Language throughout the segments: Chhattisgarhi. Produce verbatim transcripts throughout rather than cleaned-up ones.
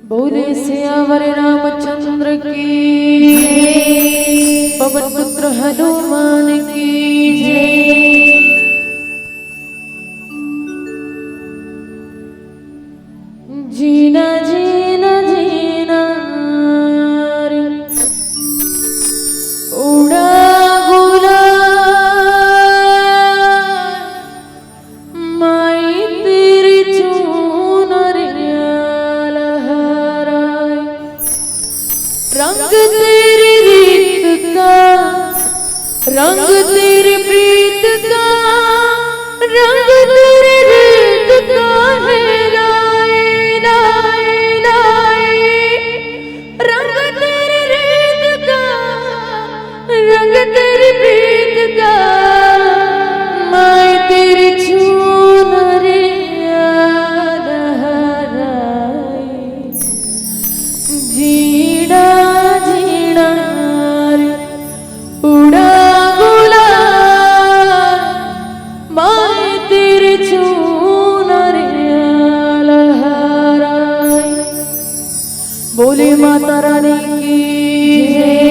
बोले सियावर रामचंद्र की जय, पवन पुत्र हनुमान की जय। जीना जीना जीना रे, उड़ा गुलाल, माई तेरी चुनरिया लहराए। रंग तेरी रीत का, रंग तेरी प्रीत का, रंग तेरी रीत का है लाए, लाए, लाए। रंग तेरी रीत का, रंग तेरी प्रीत का, माई तेरी चुनरिया लहराए। जीना जीना रे, उड़ा गुलाल, माई तेरी चुनरिया लहराए। बोले माता रानी की जय।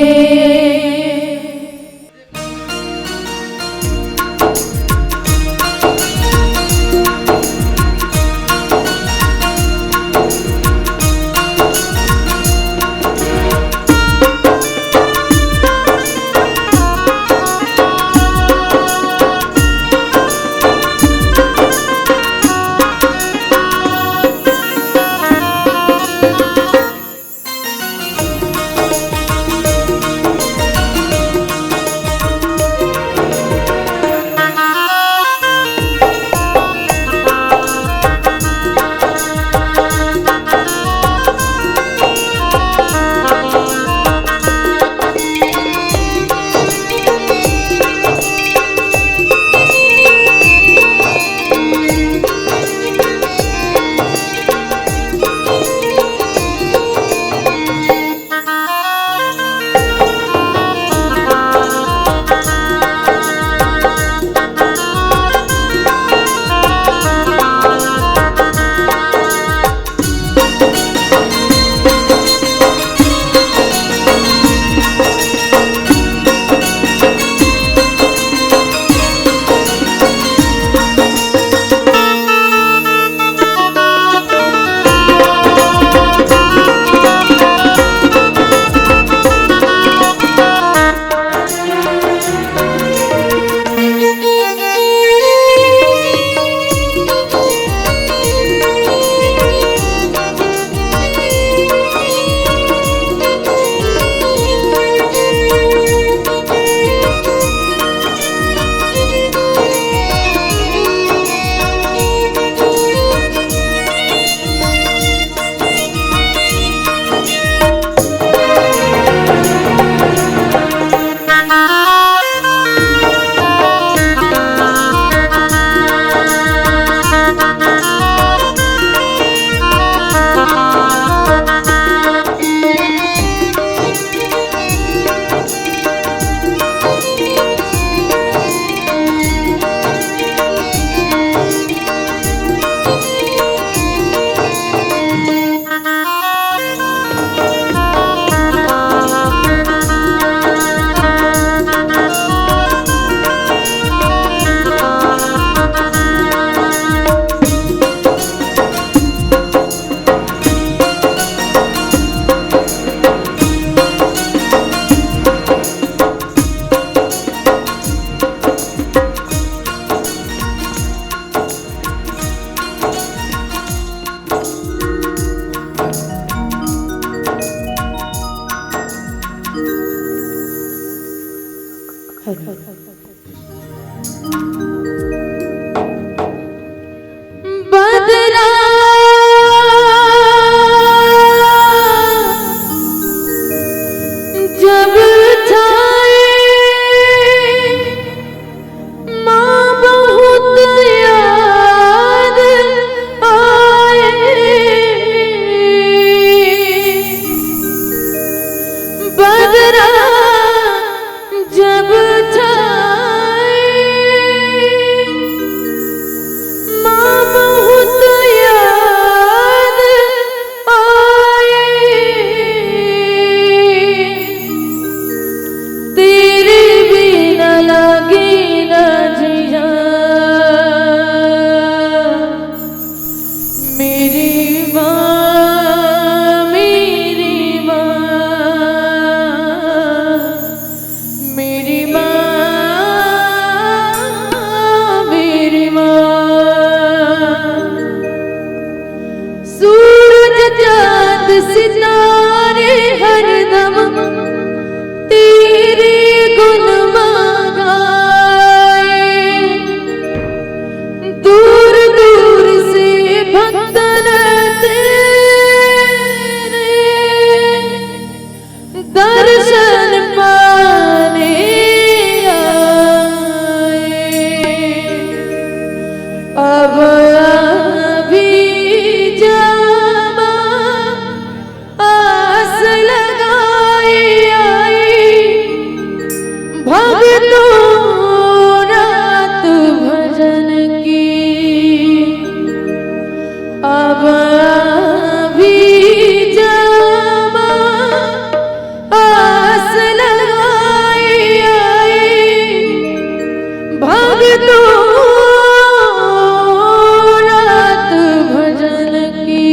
सितारे हरदम तेरे गुण गाए, दूर दूर से भक्तन तेरे दर्शन पाने आए। अब अभी जामा आस लगाए आई, भक्तों रात भजन की। अब अभी जामा आस लगाए आई, भक्तों रात भजन की।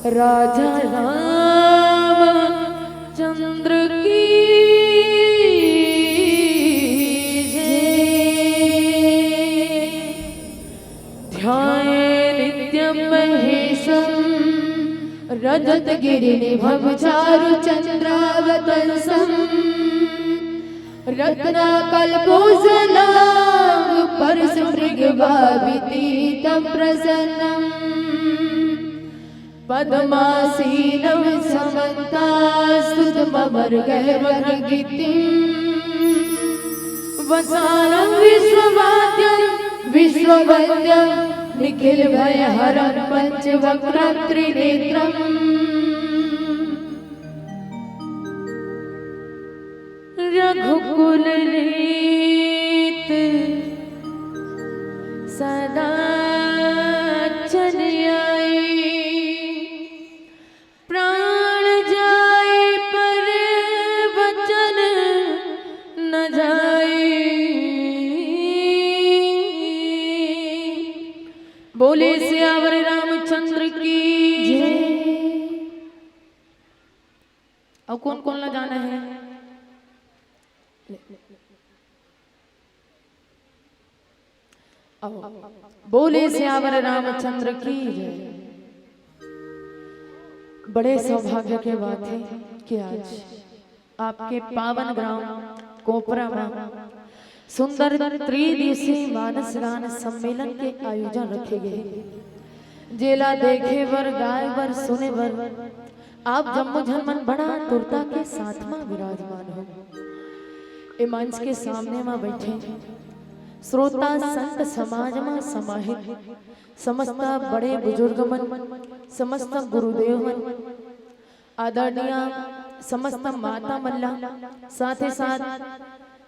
राजा रामचंद्र की जय। ध्याये नित्यं महेशं रजतगिरिनिभं चारुचन्द्रावतंसम्। रत्नाकल्पोज्ज्वलाङ्गपरशुमृगवाभितीतं प्रसन्नम्। पद्मासीनं समन्तास्तुतममर्गैर्वरगीतिम्। वसानं विश्ववाद्यं विश्ववन्द्यं निखिलभयहरं पञ्चवक्त्रं त्रिनेत्रम्। रघुकुल रीत सदा चल आई, प्राण जाए पर वचन न जाए। बोले सियावर रामचंद्र की जय। अब कौन कौन ला जाना है? आओ। बोले सियावर रामचंद्र की जय। बड़े सौभाग्य के बात है कि आज आपके पावन ग्राम कोपरा में सुंदर त्रिदिवसीय मानस गान सम्मेलन के आयोजन रखे गए हे, जेला देखे बर, गाए बर, सुने बर आप जम्मो झन मन बड़ा आतुरता के साथ म विराजमान हो। ए मंच के सामने म बैठे श्रोता संत समाज म समाहित समस्त बड़े बुजुर्ग मन, समस्त गुरुदेव मन, आदरणीय समस्त माता मन ला, साथ ही साथ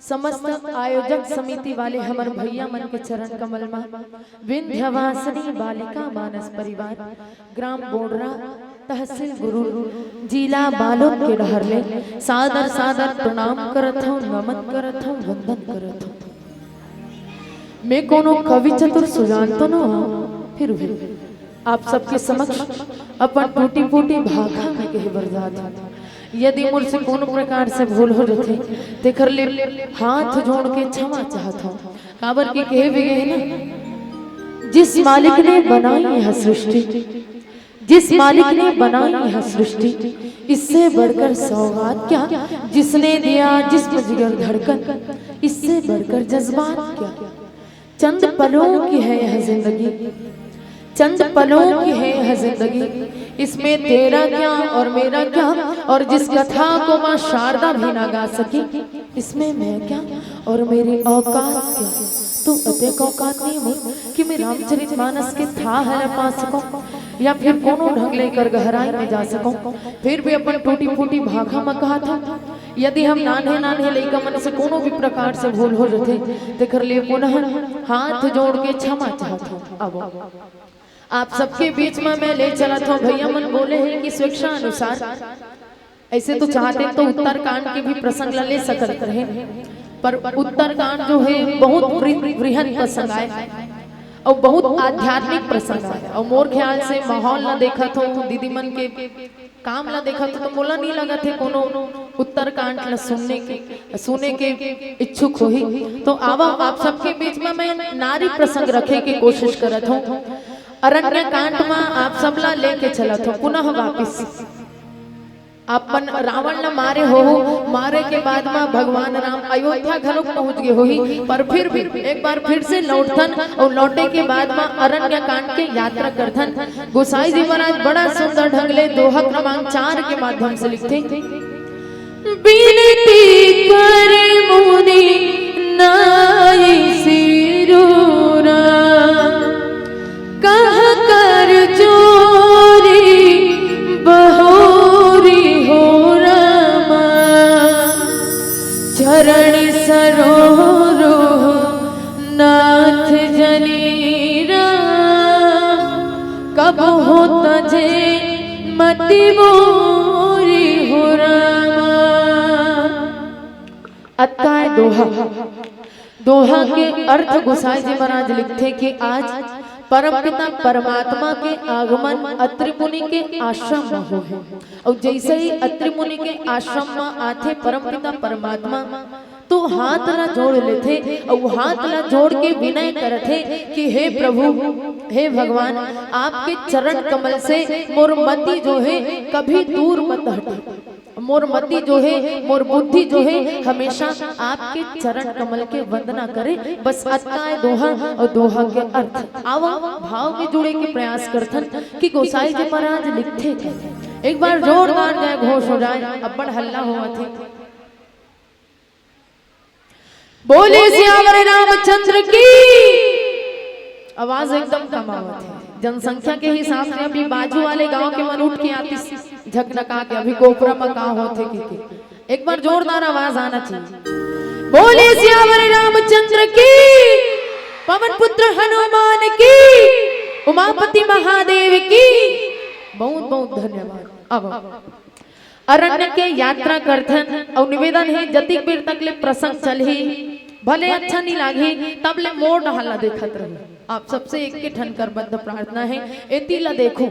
समस्त आयोजक समिति वाले हमर भैया मन के चरण कमल म विंध्यवासिनी बालिका मानस परिवार, ग्राम बोडरा, तहसील गुरूर, जिला बालोद के डहर ले सादर सादर प्रणाम करत हौं, नमन करत हौं, वंदन करत हौं। मैं कोनो कवि चतुर सुजान तो न हौं, फिर भी आप सबके समक्ष अपन टूटी फूटी भाखा में कहे बर जात हौं। यदि मोर से कोनो प्रकार से भूल हो जथे, तेखर ले हाथ जोड़ के क्षमा चाहत हौं। काबर कि कहे भी गए ना, जिस मालिक ने बनाई यह सृष्टि, जिस मालिक ने बनाई यह सृष्टि, इससे बढ़कर सौगात क्या? जिसने दिया जिस्म जिगर धड़कन, इससे बढ़कर जज्बात क्या? चंद पलों की है यह जिंदगी, चंद पलों की है यह जिंदगी, इसमें तेरा क्या और मेरा क्या? और जिस कथा को माँ शारदा भी ना गा सकी, इसमें मैं क्या और मेरी औकात क्या? तो अतेक औकात नहीं मोर कि मैं रामचरित मानस के थाह ला पा सकौं या फिर कोनो ढंग ले एकर गहराई में जा सकौं। फिर भी अपन टूटी फूटी भाखा म कहत हौं, यदि हम नान्हे नान्हे लइका मन से कोनो भी प्रकार से भूल हो जथे, तेखर ले पुनः हाथ जोड़ के क्षमा चाहत हौं। अब आप सबके बीच में मैं ले चलत हौं, भैया मन बोले हे कि स्वेच्छा अनुसार, ऐसे तो चाहते तो उत्तरकांड के भी प्रसंग ला ले सकत रहे, पर उत्तरकांड जो हे बहुत वृ-, वृहद प्रसंग आय अउ बहुत आध्यात्मिक प्रसंग आय। अउ मोर ख्याल से माहौल ला देखत हौं, दीदी मन के काम ला देखत हौं, तो मोला नहीं लगत हे कोनो उत्तरकांड ला सुनने के, सुने के इच्छुक होही। तो आवा, आप सबके बीच में मैं नारी प्रसंग रखे के कोशिश करत हौं। अरण्य कांड में आप सब ला लेके चलत हौं पुनः वापिस। अपन रावण ला मारे हो, मारे के बाद में भगवान राम अयोध्या घलोक पहुंच गए होही, पर फिर भी एक बार फिर से लौटथन अउ लौटे के बाद में अरण्य कांड के यात्रा करथन। गोसाई जी महाराज बड़ा सुंदर ढंग ले दोहा क्रमांक चार के माध्यम से लिखथे, बिनती कर मुनि नाई सिरोरा, कह कर जोरी बहोरी हो रामा, चरण सरोरो नाथ जनीरा, कब हो तजे मति मोरी हो रामा। अतका ए दोहा, दोहा के अर्थ गोसाई जी महाराज लिखथे कि आज परमपिता परमात्मा के आगमन अत्रि मुनि के आश्रम म होहे। अउ जइसे ही अत्रि मुनि के आश्रम म आथे परमपिता परमात्मा, तो हाथ ला जोड़ लेथे अउ हाथ ला जोड़ के विनय करथे कि हे प्रभु, हे भगवान, आपके चरण कमल से मोर मति जो हे कभी दूर मत हटे। मोर मति जो हे, मोर बुद्धि जो हे, हमेशा आपके चरण कमल के वंदना करे। बस अतका ए दोहा अउ दोहा के अर्थ। आवा, भाव में जुड़े के प्रयास करथन कि गोसाई जी महाराज लिखथे का। एक बार जोरदार जय घोष हो जाए, अब्बड़ हल्ला होवत हे। बोले सियावर रामचंद्र की। आवाज एकदम कम आवत हे। जनसंख्या के हिसाब से अभी बाजू वाले गांव के मन उठ के आतिस, झकझका के, अभी कोपरा म का होथे के, के। एक बार जोरदार आवाज आना चाहिए। बोले सियावर रामचंद्र की, पवन पुत्र हनुमान की, उमापति महादेव की। बहुत बहुत धन्यवाद। अब अरण्य के यात्रा करथन अउ निवेदन हे, जतिक बेर तक ले प्रसंग चलही, भले अच्छा नी लागही, तब ले मोर डहर ला देखत रहू। आप सबसे एक के ठन करबद्ध प्रार्थना हे, एती ला देखू,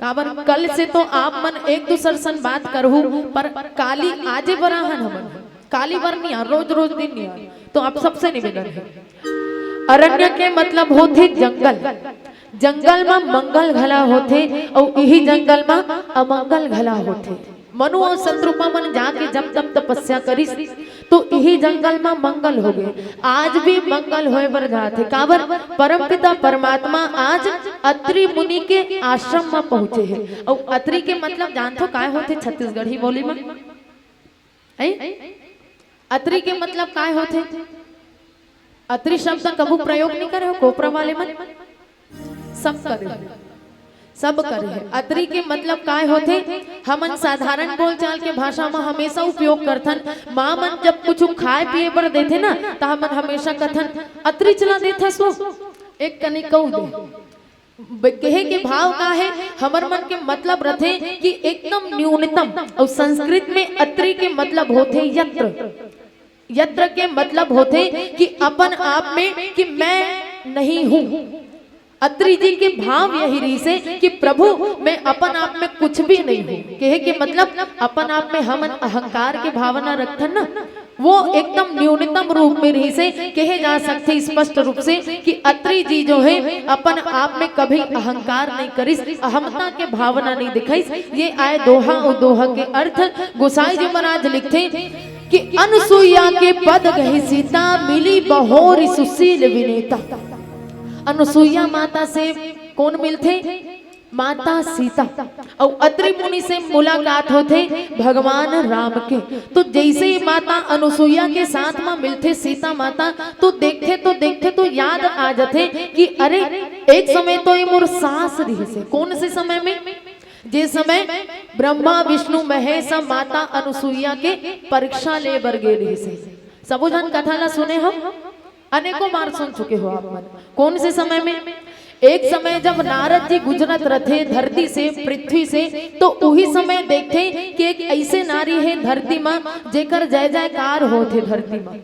काबर कल से तो आप मन एक दूसर सन बात करहू, पर काली आजे बरा हन हमन, काली बर निया, रोज रोज दिन निया। तो आप सबसे निवेदन हे, अरण्य के मतलब होथे जंगल। जंगल म मंगल घला होथे अउ इही जंगल म अमंगल घला होथे। मनु अउ शतरूपा मन जाके जब तब तपस्या करिस, तो इही जंगल म मंगल हो गए। आज भी मंगल होए बर जाथे। काबर? परमपिता परमात्मा आज अत्रि मुनि के आश्रम म पहुंचे हे। अउ अत्रि के मतलब जानथो काय होथे छत्तीसगढ़ी बोली म? हैं? अत्रि के मतलब काय होथे? अत्रि शब्द कभू प्रयोग नहीं करे हो कोपरा वाले मन? सब करे हो, सब करे हे। अत्रि के मतलब काय होथे? हमन साधारण बोलचाल के भाषा म हमेशा उपयोग करथन। माँ मन जब कुछ खाए पिए बर देथे ना, त हमन हमेशा कथन, "अत्रि चला देथस वो, एक कनी कऊ दे।" ब-, कहे के भाव का हे? हमर मन के मतलब रथे कि एकदम न्यूनतम, अउ संस्कृत में अत्रि के मतलब होथे यत्र। यत्र के मतलब होथे कि अपन आप में, कि मैं नहीं हूँ। अत्रि जी के भाव यही रहिसे कि प्रभु, मैं अपन आप में कुछ भी नहीं हूँ। कहे के मतलब अपन आप में हमन अहंकार के भावना रखथन ना, वो एकदम न्यूनतम रूप में रहिसे। कहे जा सकथे स्पष्ट रूप से कि अत्रि जी जो हे अपन आप में कभी अहंकार नहीं करिस, अहमता के भावना नहीं दिखाइस। ये आय दोहा अउ दोहा के अर्थ। गोसाई जी महाराज लिखथे कि अनुसुईया के पद गहि सीता, मिली बहोरि सुसील विनेता। अनुसुईया माता से कोन मिलथे? माता सीता। अउ अत्रि मुनि से मुलाकात होथे भगवान राम के। तो जइसे ही माता अनुसुईया के साथ म मिलथे सीता माता, तो देखथे तो देखथे तो याद आ जाथे कि अरे, एक समय तो ये मोर सास रिहिसे। कोन से समय में? जे समय ब्रह्मा, विष्णु, महेश ह माता अनुसुईया के परीक्षा ले बर गे रिहिसे। सबो झन कथा ला सुने हो, अनेकों बार सुन चुके हो आप मन। कोन से समय में? एक समय जब नारद जी गुजरत रथे धरती से, पृथ्वी से, तो उही समय देखथे कि एक अइसे नारी हे धरती म, जेकर जय जयकार होथे धरती म।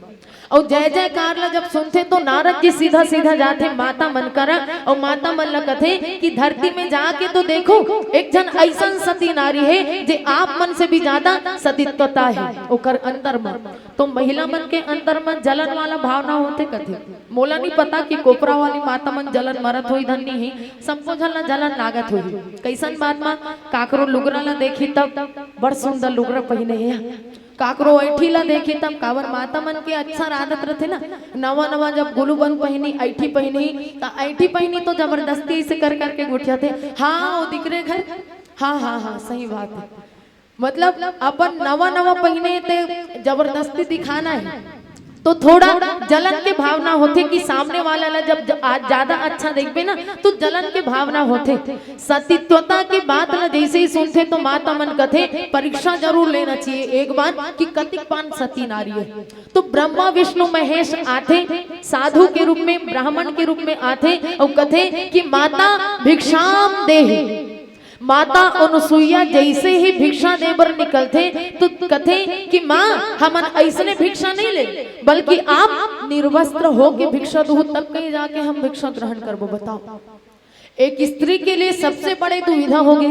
अउ जय जयकार ला जब सुनथे तो नारद जी सीधा सीधा जाथे माता मन करा, अउ माता मन ला कथे कि धरती में जाके तो देखो, एक झन अइसन सती नारी हे जे आप मन से भी ज्यादा सतीत्वता हे ओकर अंदर म। तो महिला मन के अंदर म जलन वाला भावना होथे कथे। मोला नहीं पता कि कोपरा वाली माता मन जलन मरत होही धन नहीं, सबको झन ला जलन लागत होही। कइसन बात म? काकरो लुगरा ला देखी तब बड़ सुंदर लुगरा पहिने हे, काकरो ऐठी ला देखी तब, काबर माता मन के अच्छा आदत रथे ना, नवा नवा जब गुलूबंद पहिनी, ऐठी पहिनी, त ऐठी पहिनी तो जबरदस्ती ऐसे कर करके गोठियाथे, "हाँ, वो दिख रहे घर, हाँ, हाँ, हाँ, सही बात है।" मतलब अपन नवा नवा पहिने ते जबरदस्ती दिखाना है, तो थोड़ा जलन के भावना होथे कि सामने वाला ला जब ज-, आ, ज्यादा अच्छा देखबे ना, तो जलन के भावना होथे। सतीत्वता के बात ला जैसे ही सुनथे तो माता मन कथे, परीक्षा जरूर लेना चाहिए एक बार कि कतिक पान सती नारी है। तो ब्रह्मा, विष्णु, महेश आथे साधु के रूप में, ब्राह्मण के रूप में आथे अउ कथे कि माता भिक्षाम देहि। माता अनुसुईया जैसे ही भिक्षा दे बर निकलथे तो कथे कि माँ, हमन ऐसने भिक्षा नहीं ले, बल्कि आप निर्वस्त्र होके भिक्षा दूहू, तब कहीं जाके हम भिक्षा ग्रहण करबो। बताओ, एक स्त्री के लिए सबसे बड़े दुविधा होगे।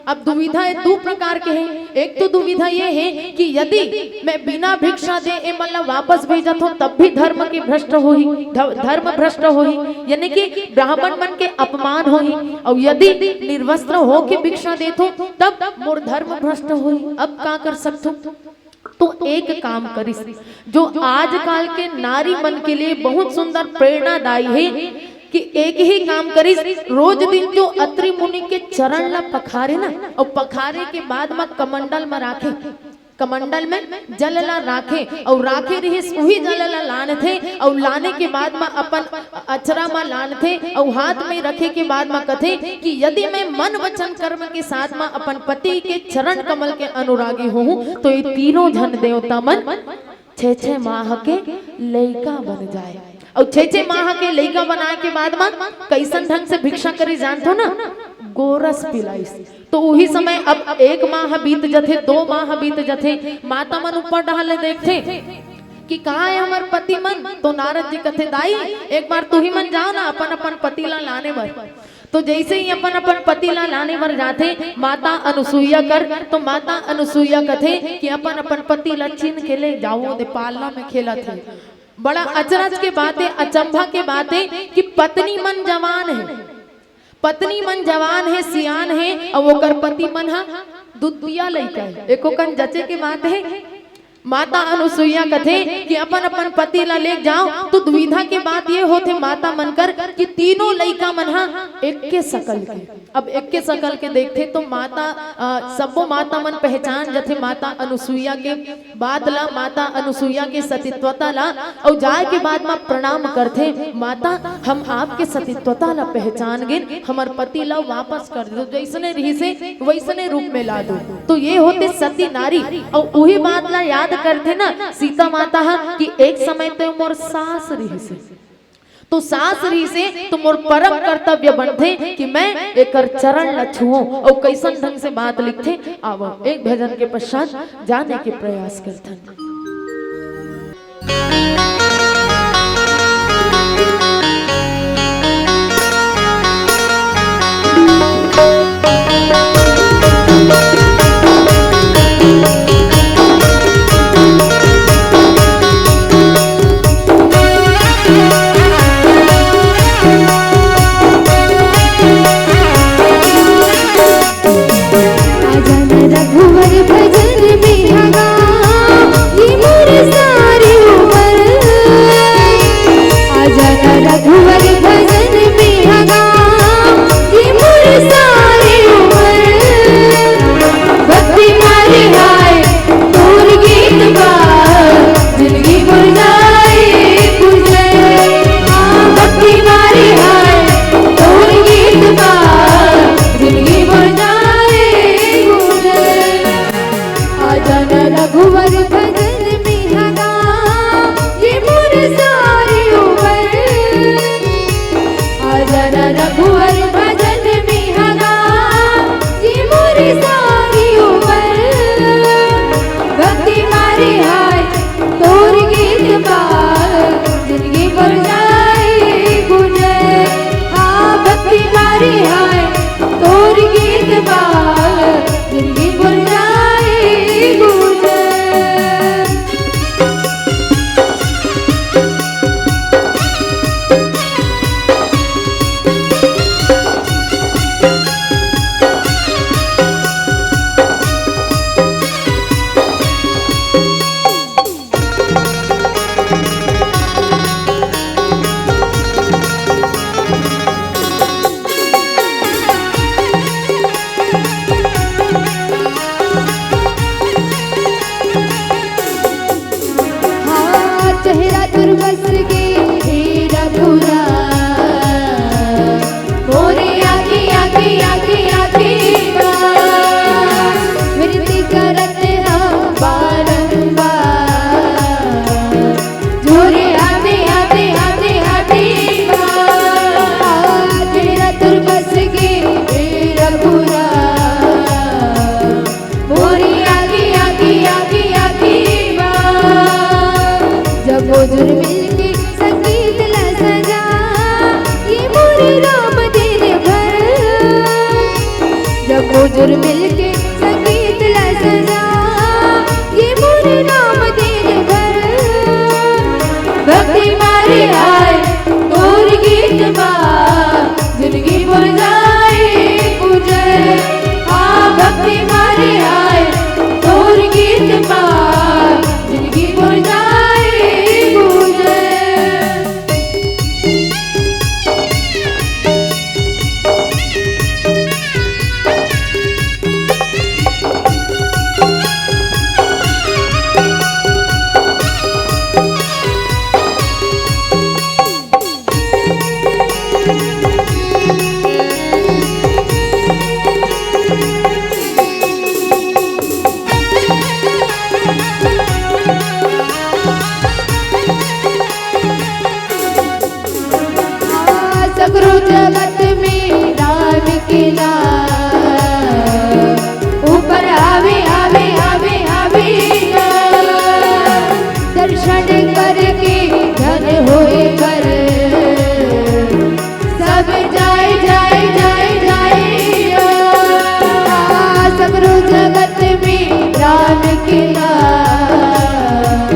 अब दुविधा ये दू प्रकार के हे। एक तो दुविधा ये हे कि यदि मैं बिना भिक्षा दे ए मन ला वापस भेजत हों, तब भी धर्म के भ्रष्ट होही, ध-, धर्म भ्रष्ट होही, यानी कि ब्राह्मण मन के अपमान होही। अउ यदि निर्वस्त्र होके भिक्षा देत हों, तब मोर धर्म भ्रष्ट होही। अब का कर सकथों? तो एक काम करिस, जो आजकाल के नारी मन के लिए बहुत सुंदर प्रेरणादायी हे, कि एक ही काम करिस, रोज दिन जो अत्रि मुनि के चरण ला पखारे ना, अउ पखारे के बाद म कमंडल म राखे, कमंडल में जल ला राखे, अउ राखे रिहिस उही जल ला लानथे, अउ लाने के बाद म अपन अचरा म लानथे, अउ हाथ में रखे के बाद म कथे कि यदि मैं मन वचन कर्म के साथ म अपन पति के चरण कमल के अनुरागी होहूं, तो ये तीनों झन देवता मन छे छे माह के लइका बन जाए। अउ छे छे माह के लइका बनाए के बाद म कइसन ढंग से भिक्षा करे जानथो ना? गोरस पिलाइस। तो उही समय अब एक माह बीत जथे, दो माह बीत जथे, माता मन ऊपर डहार ले देखथे कि कहाँ हे हमर पति मन। तो नारद जी कथे, दाई, एक बार तुही मन जाओ ना अपन अपन पति ला लाने बर। तो जइसे ही अपन अपन पति ला लाने बर जाथे माता अनुसुईया कर, तो माता अनुसुईया कथे कि अपन अपन पति ला चिन्ह के ले जाओ, दे पालना में खेलत हे। बड़ा अचरज के बात हे, अचंभा के बात हे कि पत्नी मन जवान हे, पत्नी मन जवान हे, सियान हे, अउ ओकर पति मन ह दुधिया लइका हे। एको कन जचे के बात हे। माता अनुसुईया कथे कि अपन अपन पति ला ले जाओ, तो दुविधा के बात ये होथे माता मन कर कि तीनों लइका मन ह एक्के सकल के। अब एक्के सकल के देखथे तो माता, अ, सब्बो माता मन पहचान जथे माता अनुसुईया के बात ला, माता अनुसुईया के सतीत्वता ला, अउ जाए के बाद म प्रणाम करथे, माता, हम आपके सतीत्वता ला पहचान गेन, हमर पति ला वापस कर दो, जइसने रिहिसे वइसने रूप में ला दो। तो ये होथे सती नारी। अउ उही बात ला याद करथे ना सीता माता ह कि एक समय तो मोर सास रिहिसे, तो सास रिहिसे तो मोर परम कर्तव्य बनथे कि मैं एकर चरण ला छुओं। अउ कइसन ढंग से बात लिखथे, आवो एक भजन के पश्चात जाने के प्रयास करथन। आजा न रघुवर भजन में हगा, ये मोर सारी उमर। आजा न रघुवर भजन में हगा, ये मोर सारी उमर। भक्ति मारे हाय तोर गीत बा, जिंदगी मोर जाए गुजर। हाँ, भक्ति मारे हाय तोर गीत बा, जिंदगी मोर जाए गुजर। आजा न रघुवर भजन में हगा, ये मोर सारी उमर। आजा न रघुवर भजन में हगा, ये मोर सारी उमर। भक्ति मारे हाय तोर गीत बा, जिंदगी मोर जाए गुजर। हाँ, भक्ति मारे हाय तोर गीत बा, जिंदगी मोर जाए गुजर। जम्मो झन मिलके संगीत ला सजा, ये मोर राम दिन भर। भक्ति मारे आए तोर गीत मा, जिनगी मोर जाए गुजर। हाँ, भक्ति मारे आए तोर गीत मा, जिनगी मोर जाए गुजर। सगरो जगत में राम के नाम ऊपर आवे, आवे, आवे, आवे ना। दर्शन करके धन होए बर, सब जाए, जाए, जाए, जाए ना। सगरो जगत में राम के नाम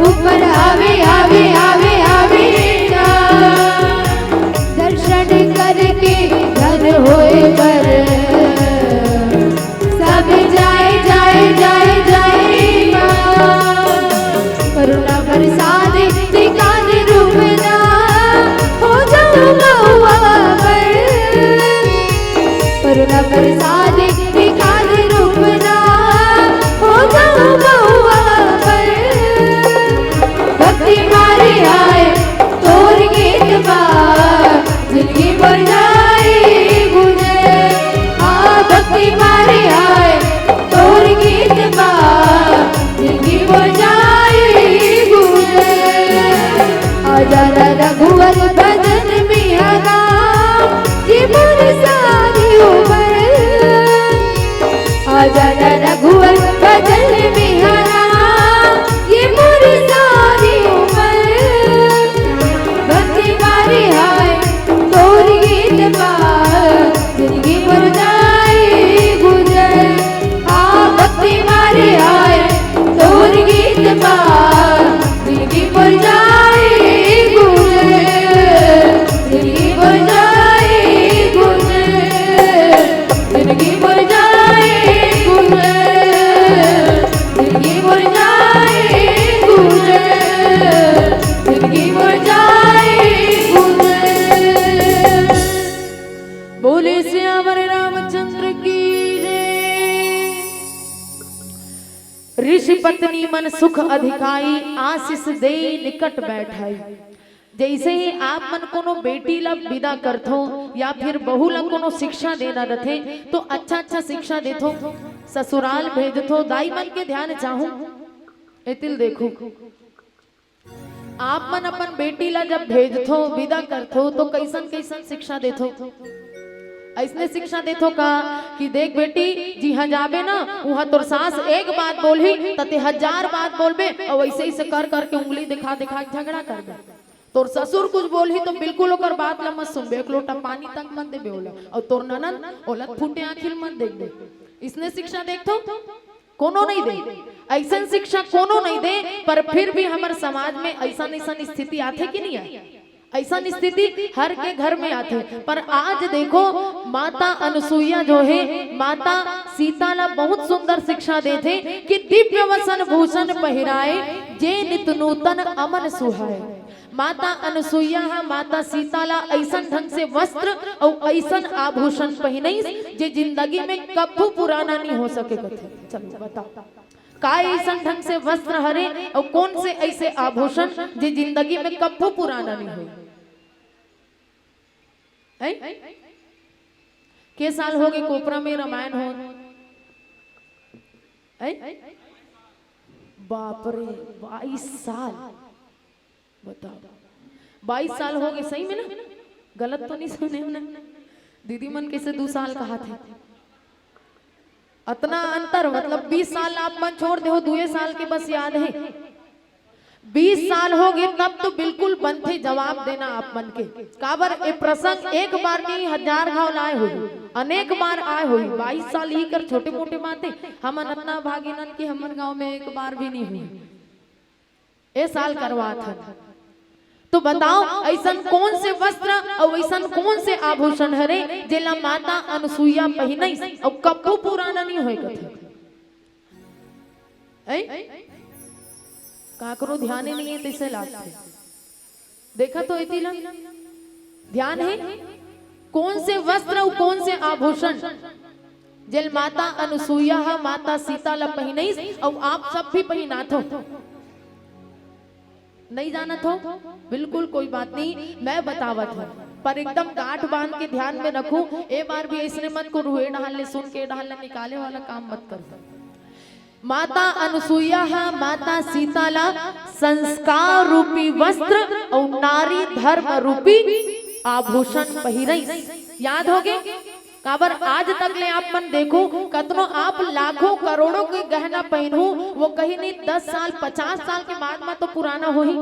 ऊपर आवे, आवे, आवे, आवे ना। दर्शन करके धन होए बर, सब जाए, जाए, जाए, जाए ना। करुणा बरसा दे, दिखा दे रूप ना, हो जाऊं महुआ पर। करुणा बरसा दे, दिखा दे रूप ना, हो जाऊं महुआ पर। भक्ति मारे आए तोर गीत मा, जिनगी मोर जाए गुजर। हाँ, भक्ति मारे आए तोर गीत मा, जिनगी मोर जाए गुजर। आजा ना रघुवर भजन में हरा, ये मोर सारी उमर। आजा ना रघुवर भजन में हरा, ये मोर सारी उमर। भक्ति मारे आए तोर गीत मा, जिनगी मोर जाए गुजर। हाँ, भक्ति मारे आए तोर गीत मा, जिनगी मोर जाए गुजर। जिनगी मोर जाए गुजर। जिनगी मोर जाए गुजर। जिनगी मोर जाए गुजर। जिनगी मोर जाए गुजर। बोले सियावर रामचंद्र की जय। ऋषि पत्नी मन सुख अधिकाई, आशीष देई निकट बैठाई। जैसे ही आप मन कोनो बेटी ला विदा करथो या फिर बहू ला कोनो शिक्षा देना रथे, तो अच्छा अच्छा शिक्षा देथो, ससुराल भेजथो। दाई मन के ध्यान चाहूं, एतिल देखो, आप मन अपन बेटी ला जब भेजथो, विदा करथो, तो कैसन कैसन शिक्षा देथो? ऐसने शिक्षा देथो का कि देख बेटी, जिहां जाबे ना, उहां तोर सास एक बात बोलही, त ते हजार बात बोलबे, अउ ऐसे ऐसे कर करके उंगली दिखा दिखा के झगड़ा करबे। तोर ससुर कुछ बोलही तो बिल्कुल ओकर बात ला मत सुनबे, एक लोटा पानी तक मत देबे ओला, अउ तोर ननद ओला फूटे आंखी ले मत देखबे। इसने शिक्षा देथो, कोनो नहीं दे, ऐसन शिक्षा कोनो नहीं दे। पर फिर भी हमर समाज में ऐसन ऐसन स्थिति आथे कि नहीं आए? ऐसन स्थिति हर के घर में आथे। पर आज देखो, माता अनुसुईया जो हे, माता सीता ला बहुत सुंदर शिक्षा देथे कि दिव्य वसन भूषण पहिराए, जे नित नूतन अमन सुहाए। माता अनुसुईया ह माता सीता ला अइसन ढंग से वस्त्र अउ अइसन आभूषण पहिनइस, जे जिंदगी में कभू पुराना नहीं हो सके कथे। चलो बताओ, का अइसन ढंग से वस्त्र हरे अउ कौन से ऐसे आभूषण जे जिंदगी में कभू पुराना नहीं होय? हैं? के साल होगे कोपरा में रमायन हो? हैं? बाप रे, बाईस साल। बताओ, बाईस साल होगे सही में ना? गलत तो नहीं सुने ना? दीदी मन कैसे दू साल कहाथे? अतना अंतर, मतलब बीस साल आप मन छोड़ देहो, दुए साल के बस याद हे। बीस साल हो गए, तब तो बिल्कुल बनथे जवाब देना आप मन के। काबर ए प्रसंग एक बार नहीं, हजार घाव लाए होही, अनेक बार आए होही। बाईस साल ही कर छोटे मोटे बात हे, हमन अतना भागीनन कि हमर गांव में एक बार भी नहीं हुई। ए साल करवात हन। तो बताओ, ऐसन कौन से वस्त्र और ऐसन कौन से आभूषण हरे, जेला माता अनुसुईया पहिनइस और कब्बो पुराना नहीं होए कथे? ऐ? काकरो ध्यान ही नहीं है, तैसे लागथे। देखा तो एती ला, ध्यान है? कौन से वस्त्र और कौन से आभूषण जेल माता अनुसुईया ह माता सीता ला पहिनइस, अउ आप सब भी पहिनाथो? नहीं जानत हो? बिल्कुल कोई बात नहीं, मैं बतावत हूँ, पर एकदम गांठ बांध के ध्यान में रखू। ए बार भी ऐसने मत करू, ए डहान ले सुन के ए डहान ले निकाले वाला काम मत करू। माता अनुसुईया ह माता सीता ला संस्कार रूपी वस्त्र अउ नारी धर्म रूपी आभूषण पहिरइस। याद होगे? काबर आज तक ले आप मन देखो, कतनो आप लाखों करोड़ों के गहना पहिनहू, वो कहीं नहीं दस साल, पचास साल के बाद में तो पुराना होही।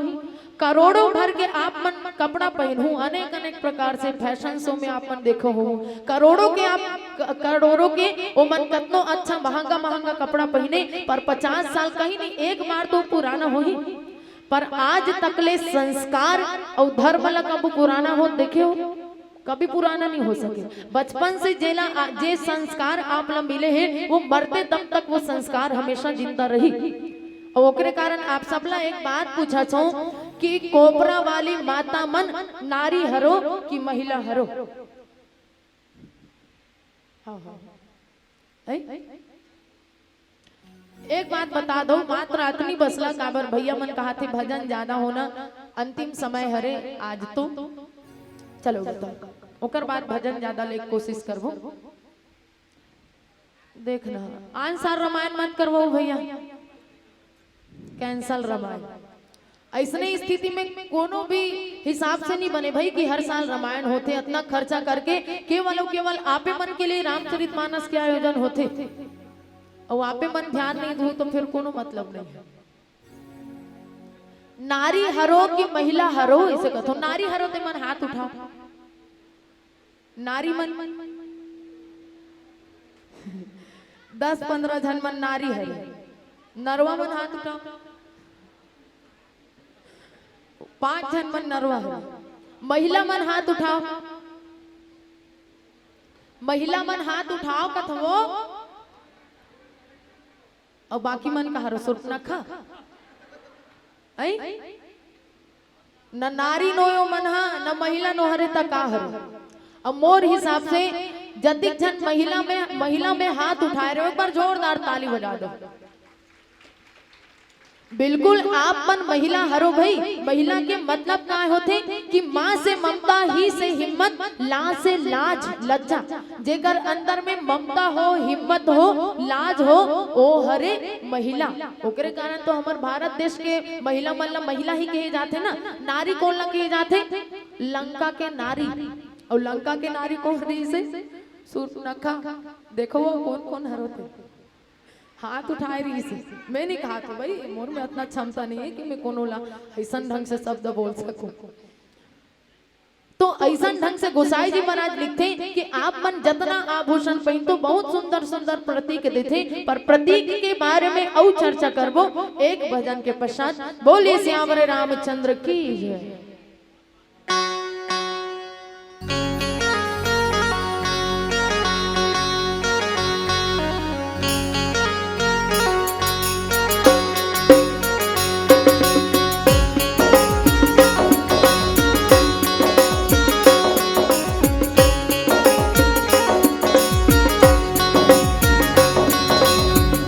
करोड़ों भर के आप मन कपड़ा पहिनहू, अनेक अनेक प्रकार से फैशन शो में आप मन देखो हो, करोड़ों के आप क-, करोड़ों के ओमन कतनो अच्छा महंगा महंगा कपड़ा पहिने, पर पचास साल कहीं नहीं एक बार तो पुराना होही। पर आज तक ले संस्कार अउ धर्म ला कब पुराना हो देखे हो? कभी पुराना नहीं हो सके। बचपन से जेला आ-, जे संस्कार आप ला मिले हे, वो मरते दम तक वो संस्कार हमेशा जिंदा रही। अउ ओकरे कारण आप सबला एक बात पूछत हूँ कि कोपरा वाली माता मन नारी हरो कि महिला हरो? हाँ, हाँ। हैं? एक बात बता दो, मात्र अतनी बसला काबर भैया मन कहा थे भजन ज्यादा होना, अंतिम समय हरे आज तो। चलो बताओ, ओकर बाद भजन ज्यादा ले कोशिश करबो। देखना, आन साल रामायण मत करवाओ भैया, कैंसल रामायण। ऐसने स्थिति में कोनो भी हिसाब से नहीं बने भाई कि हर साल रामायण होथे, इतना खर्चा करके केवल और केवल आपे मन के लिए रामचरित मानस के आयोजन होथे, और आपे मन ध्यान नहीं दू तो फिर कोनो मतलब नहीं है। नारी हरो कि महिला हरो, इसे कथो नारी हरो ते मन हाथ उठाओ। नारी मन, दस पंद्रह झन मन नारी हरे, नरवा मन हाथ उठाओ। पांच झन मन नरवा हरे, महिला मन हाथ उठाओ। महिला मन हाथ उठाओ कथवो। अउ बाकी मन कहा रो सुर्पनखा? ऐ? न नारी नोयो मन हा, न महिला नोहरे त का हरो? अब मोर हिसाब से जतिक झन महिला में, महिला में हाथ उठाए रहो, एक बार जोरदार ताली बजा दो। बिल्कुल, आप मन महिला हरो भाई। महिला के मतलब का होथे कि माँ से ममता, ही से हिम्मत, ला से लाज, लज्जा। जेकर अंदर में ममता हो, हिम्मत हो, लाज हो, ओ हरे महिला। ओकरे कारण तो हमर भारत देश के महिला मन ला महिला ही कहे जाथे ना। नारी कोन ला कहे जाथे? लंका के नारी। अउ लंका के नारी कोन रहिसे? सूर्पनखा। देखो वो कोन कोन हरो थे। हाथ उठाए रहिसे। मैं नहीं कहा था भाई, मोर में इतना क्षमता नहीं है कि मैं कोनो ला ऐसन ढंग से शब्द बोल सकूं। तो ऐसन ढंग से गोसाई जी महाराज लिखथे कि आप मन जतना आभूषण पहिनथो, बहुत सुंदर सुंदर प्रतीक देथे, पर प्रतीक के बारे में अउ चर्चा करबो एक भजन के पश्चात। बोलिए सियावर रामचंद्र की जय।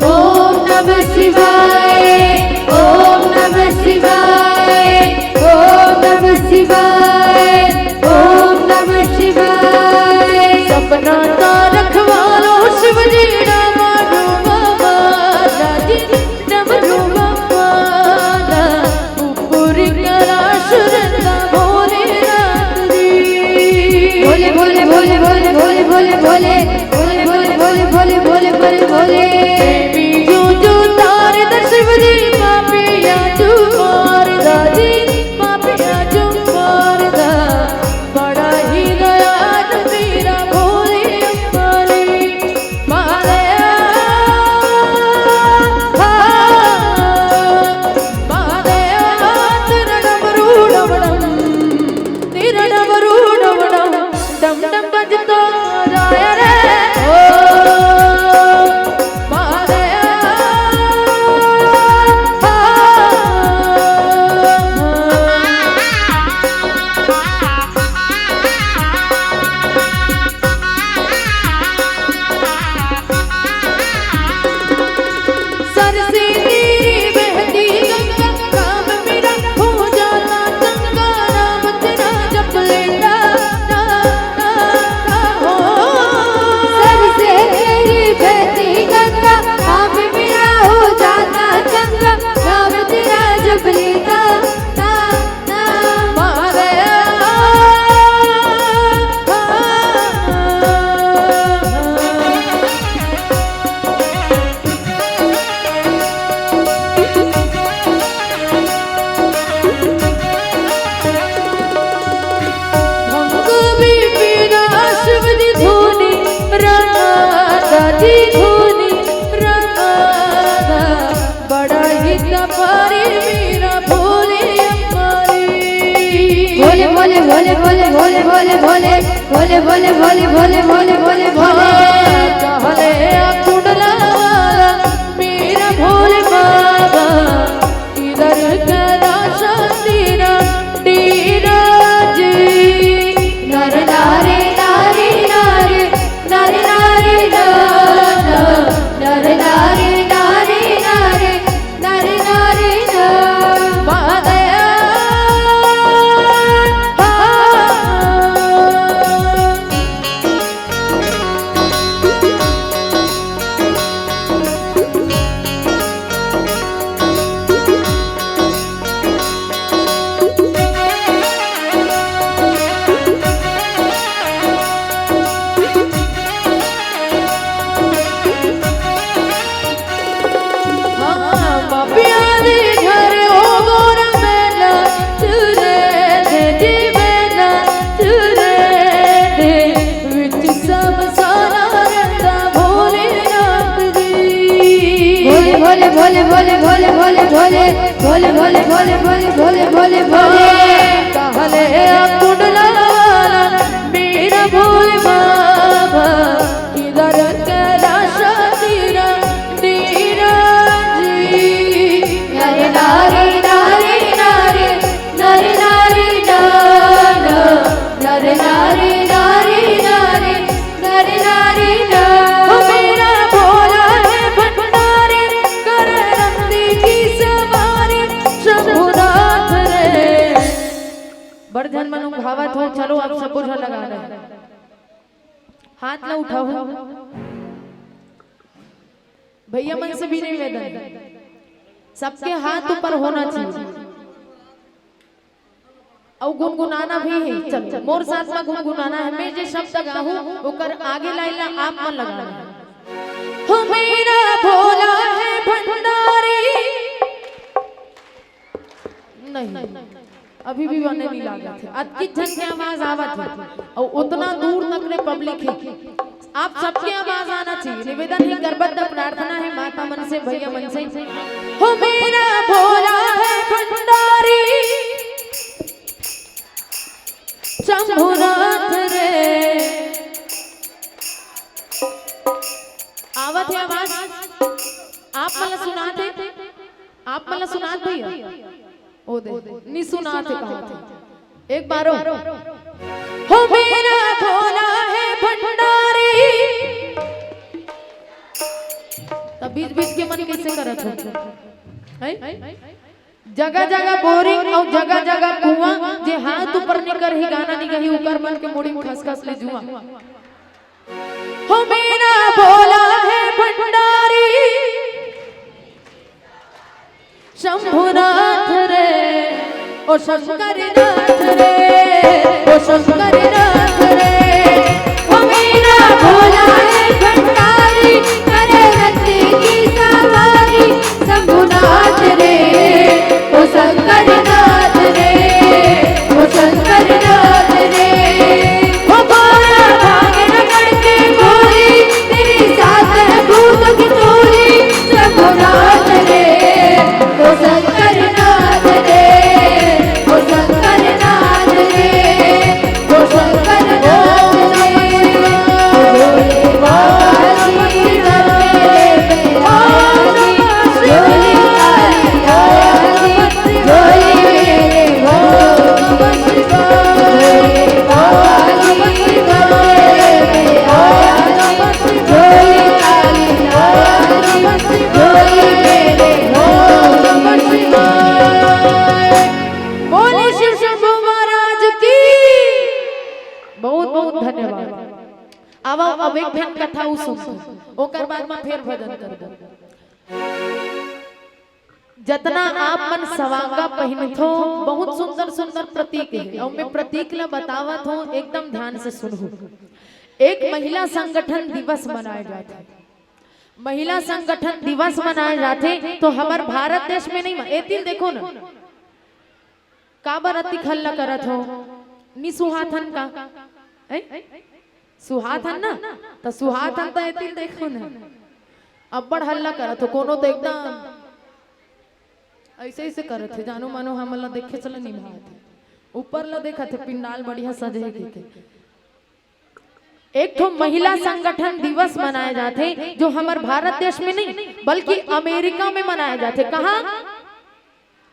ओम नमः शिवाय, ओम नमः शिवाय, ओम नमः शिवाय, ओम नमः शिवाय। सपना का रखवालो शिव जी डमरू वाला जी, डमरू वाला। ऊपर करा सुरता भोलेनाथ जी। भोले, भोले, भोले। प्रेमी जो जो तार भोले भोले भोले भोले भोले भोले। कहले कुंडला वाला मेरा भोले बाबा, इधर करा शांति ना डेरा जी। नर नारी नारी नारी, नर नारी ना, ना, नर नारी नारी नारी, नर नारी ना। प्यारे घर ओ गोरा मेला, चुरे दे जी मेला, चुरे दे विच सब सारा रंगा भोलेनाथ जी। भोले भोले भोले भोले भोले भोले भोले भोले भोले भोले भोले भोले भोले भोले। कहले कुंडला वाला मेरा भोले बाबा, इधर करा शांति ना डेरा जी। नर नारी नारी नारी, नर नारी ना, ना, नर नारी नारी नारी, नर नारी ना। ओ मेरा भोला है भंडारी, कर नंदी की सवारी, शंभुनाथ रे। बड़ झन मन उघावत हो, चलो आप सबो झन लगा दे। हाथ ला उठाओ। भैया मन से भी निवेदन, सबके हाथ ऊपर होना चाहिए। अउ गुनगुनाना भी है। चल, मोर साथ में गुनगुनाना है। मैं जे शब्द गाहूं, ओकर आगे लाइन ला आप मन लगाना है। हो मेरा भोला है भंडारी। नहीं, अभी भी बने नहीं लागत है। अतकी झन के आवाज आवत है अउ उतना दूर तक ले पब्लिक है। आप सबके आवाज आना चाहिए। निवेदन है, करबद्ध प्रार्थना है माता मन से, भैया मन से। हो मेरा भोला है भंडारी, शंभुनाथ रे। आवत है आवाज? आप मन ला सुनात है? आप मन ला सुनात भैया? ओ दे, नी सुनात है, कहा थे। एक बार हो। हो मेरा भोला है भंडारी। तब बीच बीच के मन कैसे करत हो? हैं? जगह जगह बोरिंग अउ जगह जगह कुआं, जे हाथ ऊपर निकर ही गाना निकही, उकर मन के मुड़ी में खसखस ले जुआ। हो मेरा भोला है भंडारी, शंभुनाथ रे, ओ शंकरनाथ रे, ओ शंकरनाथ रे। हो मेरा भोला है भंडारी, करे रत्न की सवारी, शंभुनाथ रे, ओ शंकरनाथ रे, ओ शंकरनाथ रे। ओ बाबा भाग न करके गोरी, तेरे साथ है भूत की टोली, शंभुनाथ रे, ओ शंकरनाथ रे, ओ शंकरनाथ रे। बोले शिव शंभू महाराज की। बहुत बहुत धन्यवाद। अब, अब एक ठन कथा अउ सुनबो, ओकर बाद में फेर भजन करबो। जतना आप मन सवांगा पहिनथो, बहुत सुंदर सुंदर प्रतीक है। अउ मैं प्रतीक ला बतावत हूँ, एकदम ध्यान से सुनहू। एक महिला संगठन दिवस मनाए जाथे। महिला संगठन दिवस मनाए जाथे तो हमर भारत देश में नहीं म-, एतिल देखो ना, काबर अतिक हल्ला करत हो? नी सुहाथन का? हैं? सुहाथन ना? त सुहाथन त एतिल देखो ना। अब्बड़ हल्ला करत हो, कोनो तो एकदम ऐसे ऐसे करत हे, जानो मानो हमन ला देखे चला निभात हे। ऊपर ला देखत हे, पिंडाल बढ़िया सजे हे कहिके। एक ठो महिला संगठन दिवस मनाए जाथे, जो हमर भारत देश में नहीं, बल्कि अमेरिका में मनाए जाथे। कहाँ?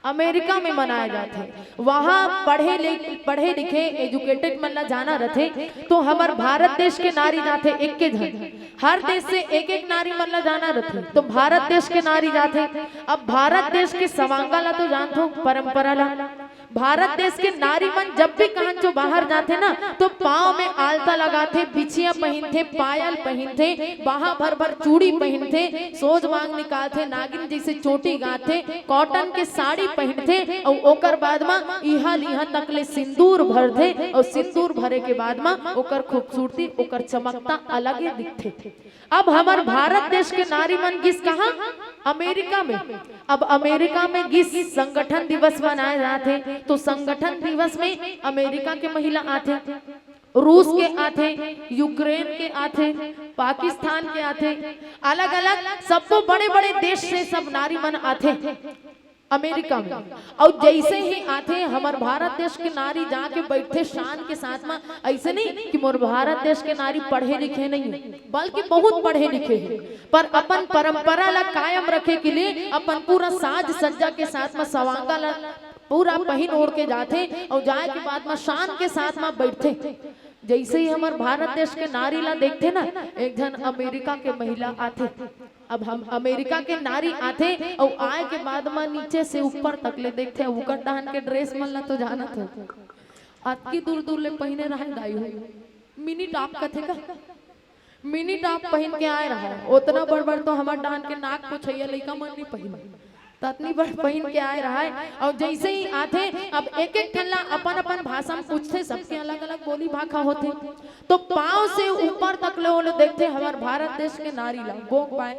अमेरिका में मनाए जाथे। वहाँ पढ़े ले, पढ़े लिखे, एजुकेटेड मन ला जाना रथे, तो हमर भारत देश के नारी जाथे एक के झन। हर देश से एक एक नारी मन ला जाना रथे, तो भारत देश के नारी जाथे। अब भारत देश के सवांगा ला तो जानथो, परंपरा ला। भारत देश के नारी मन जब भी कहन जो बाहर जाथे ना, तो पाँव में आलता लगाथे, बिछिया पहिनथे, पायल पहिनथे, बाहा भर भर चूड़ी पहिनथे, सोज मांग निकालथे, नागिन जैसे चोटी गाथे, कॉटन के साड़ी पहिनथे, अउ ओकर बाद म इहा लिहा तक ले सिंदूर भरथे, अउ सिंदूर भरे के बाद म ओकर खूबसूरती, ओकर चमकता अलगे दिखथे। अब हमर भारत देश के नारी मन गिस कहाँ? अमेरिका में। अब अमेरिका में गिस, संगठन दिवस मनाए जाथे, तो संगठन दिवस में अमेरिका के महिला आथे, रूस के आथे, यूक्रेन के आथे, पाकिस्तान के आथे, अलग-अलग सब्बो बड़े-बड़े देश से सब नारी मन आथे अमेरिका में। अउ जैसे ही आथे, हमर भारत देश के नारी जाके बैठथे शान के साथ में। ऐसे नहीं कि मोर भारत देश के नारी पढ़े लिखे नहीं है, बल्कि बहुत पढ़े लिखे हैं, पर अपन परंपरा ला कायम रखे के लिए अपन पूरा साज सज्जा के साथ में सवांगा ला पूरा पहिन ओढ़ के जाथे, अउ जाए के बाद में शान के साथ में बैठथे। जैसे ही हमर भारत देश के नारी ला देखथे ना, एक झन अमेरिका के महिला आथे। अब हम अमेरिका के नारी आथे, अउ आए के बाद में नीचे से ऊपर तक ले देखथे, ओकर डहन के ड्रेस मन ला तो जानत हो, अतकी दूर दूर ले पहिने रहय दाई हो, मिनी टॉप कथे का, मिनी टॉप पहिन के आए रहय। ओतना बड़ बड़ तो हमर डहन के नाक पोछइया लइका मन नहीं पहिने, ततनी बड़ पहिन के आए रहय। अउ जैसे ही आथे, अब एक एक ठन ला अपन अपन भाषा में पूछथे, सबके अलग अलग बोली भाखा होथे, तो पाँव से ऊपर तक ले ओला देखथे हमर भारत देश के नारी ला, बोक पाए।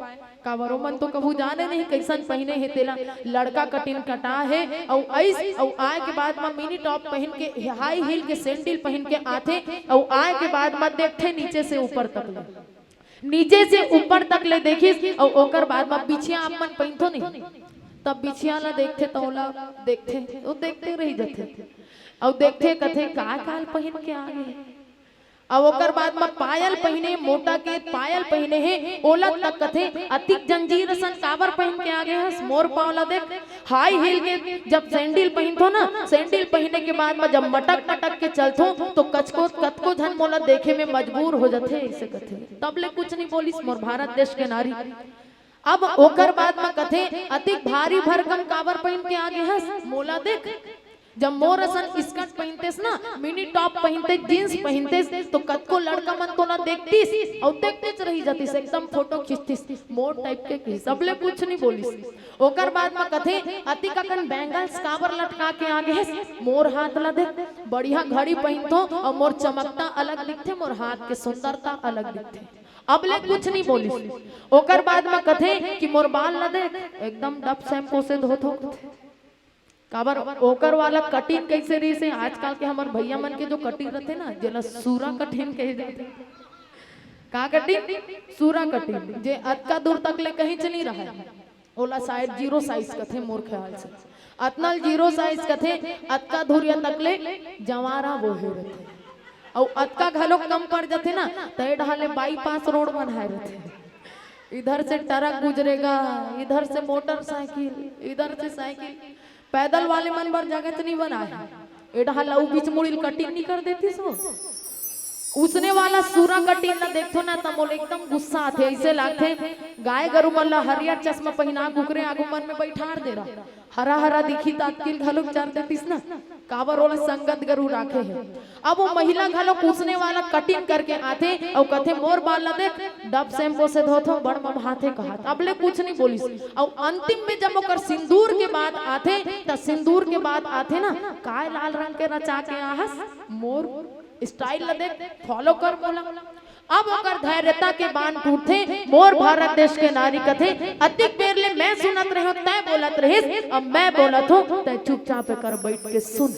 काबर ओमन तो कभू जाने नहीं कैसन पहिने हे तेला। लड़का कटिन कटा हे, अउ अइस, अउ आए के बाद म मिनी टॉप पहिन के, हाई हील के सैंडल पहिन के आथे, अउ आए के बाद म देखथे नीचे से ऊपर तक ले, नीचे से ऊपर तक ले देखिस, अउ ओकर बाद म बिछिया आप मन पहिनथो नहीं, तब बिछिया ला देखथे, त ओला देखथे, वो देखते रह जथे, अउ देखथे कथे का काल पहिन के आ गे। अउ ओकर बाद म पायल पहिने, मोटा के पायल पहिने हे, ओला तक कथे, "अतिक जंजीर असन काबर पहिन के आ गे हस? मोर पाँव ला देख।" हाई हील के जब सैंडल पहिनथो ना, सैंडल पहिने के बाद म जब मटक मटक के चलथो, तो कचको, कतको झन मोला देखे में मजबूर हो जथे, ऐसे कथे। तब ले कुछ नहीं बोलिस मोर भारत देश के नारी। अब ओकर बाद म कथे, "अतिक भारी भरकम काबर पहिन के आ गे हस? मोला देख।" जब मोर असन स्कर्ट पहिनतेस ना, मिनी टॉप पहिनते, जींस पहिनतेस, तो कतको लड़का मन तोला देखतिस, अउ देखतेच रही जातिस, एकदम फोटो खींचतिस, मोर टाइप के कहिस, सबले कुछ नहीं बोलिस। ओकर बाद म कथे, "अतिक अकन बैंगल्स काबर लटका के आ गे हस? मोर हाथ ला देख, बढ़िया घड़ी पहिनथो, अउ मोर चमकता अलग दिखथे, मोर हाथ के सुंदरता अलग दिखथे।" अब ले कुछ नहीं बोलिस। ओकर बाद म कथे कि मोर बाल ला देख, एकदम डब शैम्पू से धोथो। काबर ओकर वाला कटिंग कैसे रहिस हे? आजकल के हमर भैया मन के जो कटिंग रथे ना, जेला सूरा कटिंग कहे जाथे। का कटिंग? सूरा कटिंग। जे अतका दूर तक ले कहीं च नहीं रहय, ओला शायद जीरो साइज कथे मोर ख्याल से। अतना ल जीरो साइज कथे, अतका दूरिया तक ले जवारा बोहे रथे। अउ अतका घलो कम पड़ जथे ना, त ए डहार ले बाईपास रोड बनाए रथे। इधर से ट्रक गुजरेगा, इधर से मोटरसाइकिल, इधर से साइकिल। पैदल वाले मन बर जगह तो नहीं बना है। ए डहार ला उ बीच मुड़ी ल कटिंग नहीं कर देतिस वो। उसने वाला सूरा कटिंग ला देखथो ना, त मोला एकदम गुस्सा आथे। ऐसे लागथे गाय गरु मन ला हरियर चश्मा पहिना कुकरे आगू मन में बैठार दे रहा। हरा हरा दिखी त अतकिल घलोक चर देतिस ना, काबर ओला संगत गरु राखे हे। अब वो महिला घलोक उसने वाला कटिंग करके आथे अउ कथे, "मोर बाल ला देख, डब शैम्पू से धोथो, बड़ ममहाथे," कहत। अब ले कुछ नहीं बोलिस। अउ अंतिम में जब ओकर सिंदूर के बात आथे, त सिंदूर के बात आथे ना, "काय लाल रंग के रचा के आहस, मोर स्टाइल ला देख, फॉलो कर मोला।" अब ओकर धैर्यता के बांध टूटथे। मोर भारत देश के नारी कथे, "अतिक बेर ले मैं सुनत रहेंव, तैं बोलत रहेस, अब मैं बोलत हूँ, तैं चुपचाप एकर बैठ के सुन।"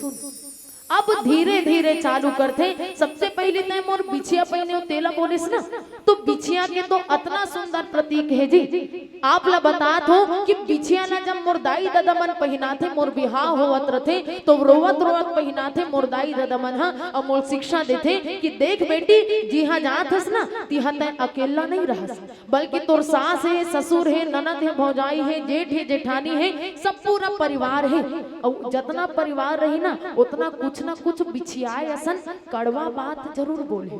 अब धीरे धीरे चालू करथे। सबसे पहले तैं मोर बिछिया पहिने हव, तेला बोलिस ना, तो बिछिया के तो अतना सुंदर प्रतीक हे जी, आप ला बतात हो कि बिछिया ला जब मोर दाई ददा मन पहिनाथे, मोर बिहाव होवत रथे, तो रोवत रोवत पहिनाथे मोर दाई ददा मन ह, अउ मोर शिक्षा देथे कि देख बेटी, जिहां जात हस ना, तिहां तैं अकेल्ला नइ रहस, बल्कि तोर सास हे, ससुर हे, ननद हे, भौजाई हे, जेठ हे, जेठानी हे, सब पूरा परिवार हे। अउ जतना परिवार रही ना, ओतना कुछ ना कुछ बिछियाए असन कड़वा बात जरूर बोलही।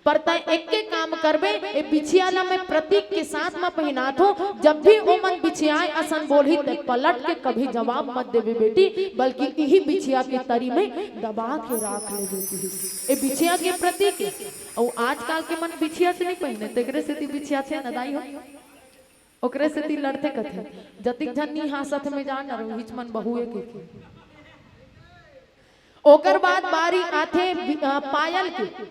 पर तैं एक्के काम करबे, ए बिछिया ला मैं प्रतीक के साथ म पहिनाथों, जब भी ओमन बिछियाए असन बोलही, तैं पलट के कभी जवाब मत देबे बेटी, बल्कि इही बिछिया के तरी में दबा के राख लेबे किहिस। ए बिछिया के प्रतीक ए। अउ आजकल के मन बिछिया च नइ पहिने, तेकरे सेती बिछियाथे न दाई हो। ओकरे सेती लड़थे कथे, जतिक झन नी हांसत में जान डरो, हिच मन बहुए के। ओकर बाद बारी आथे बि-, अ, पायल के।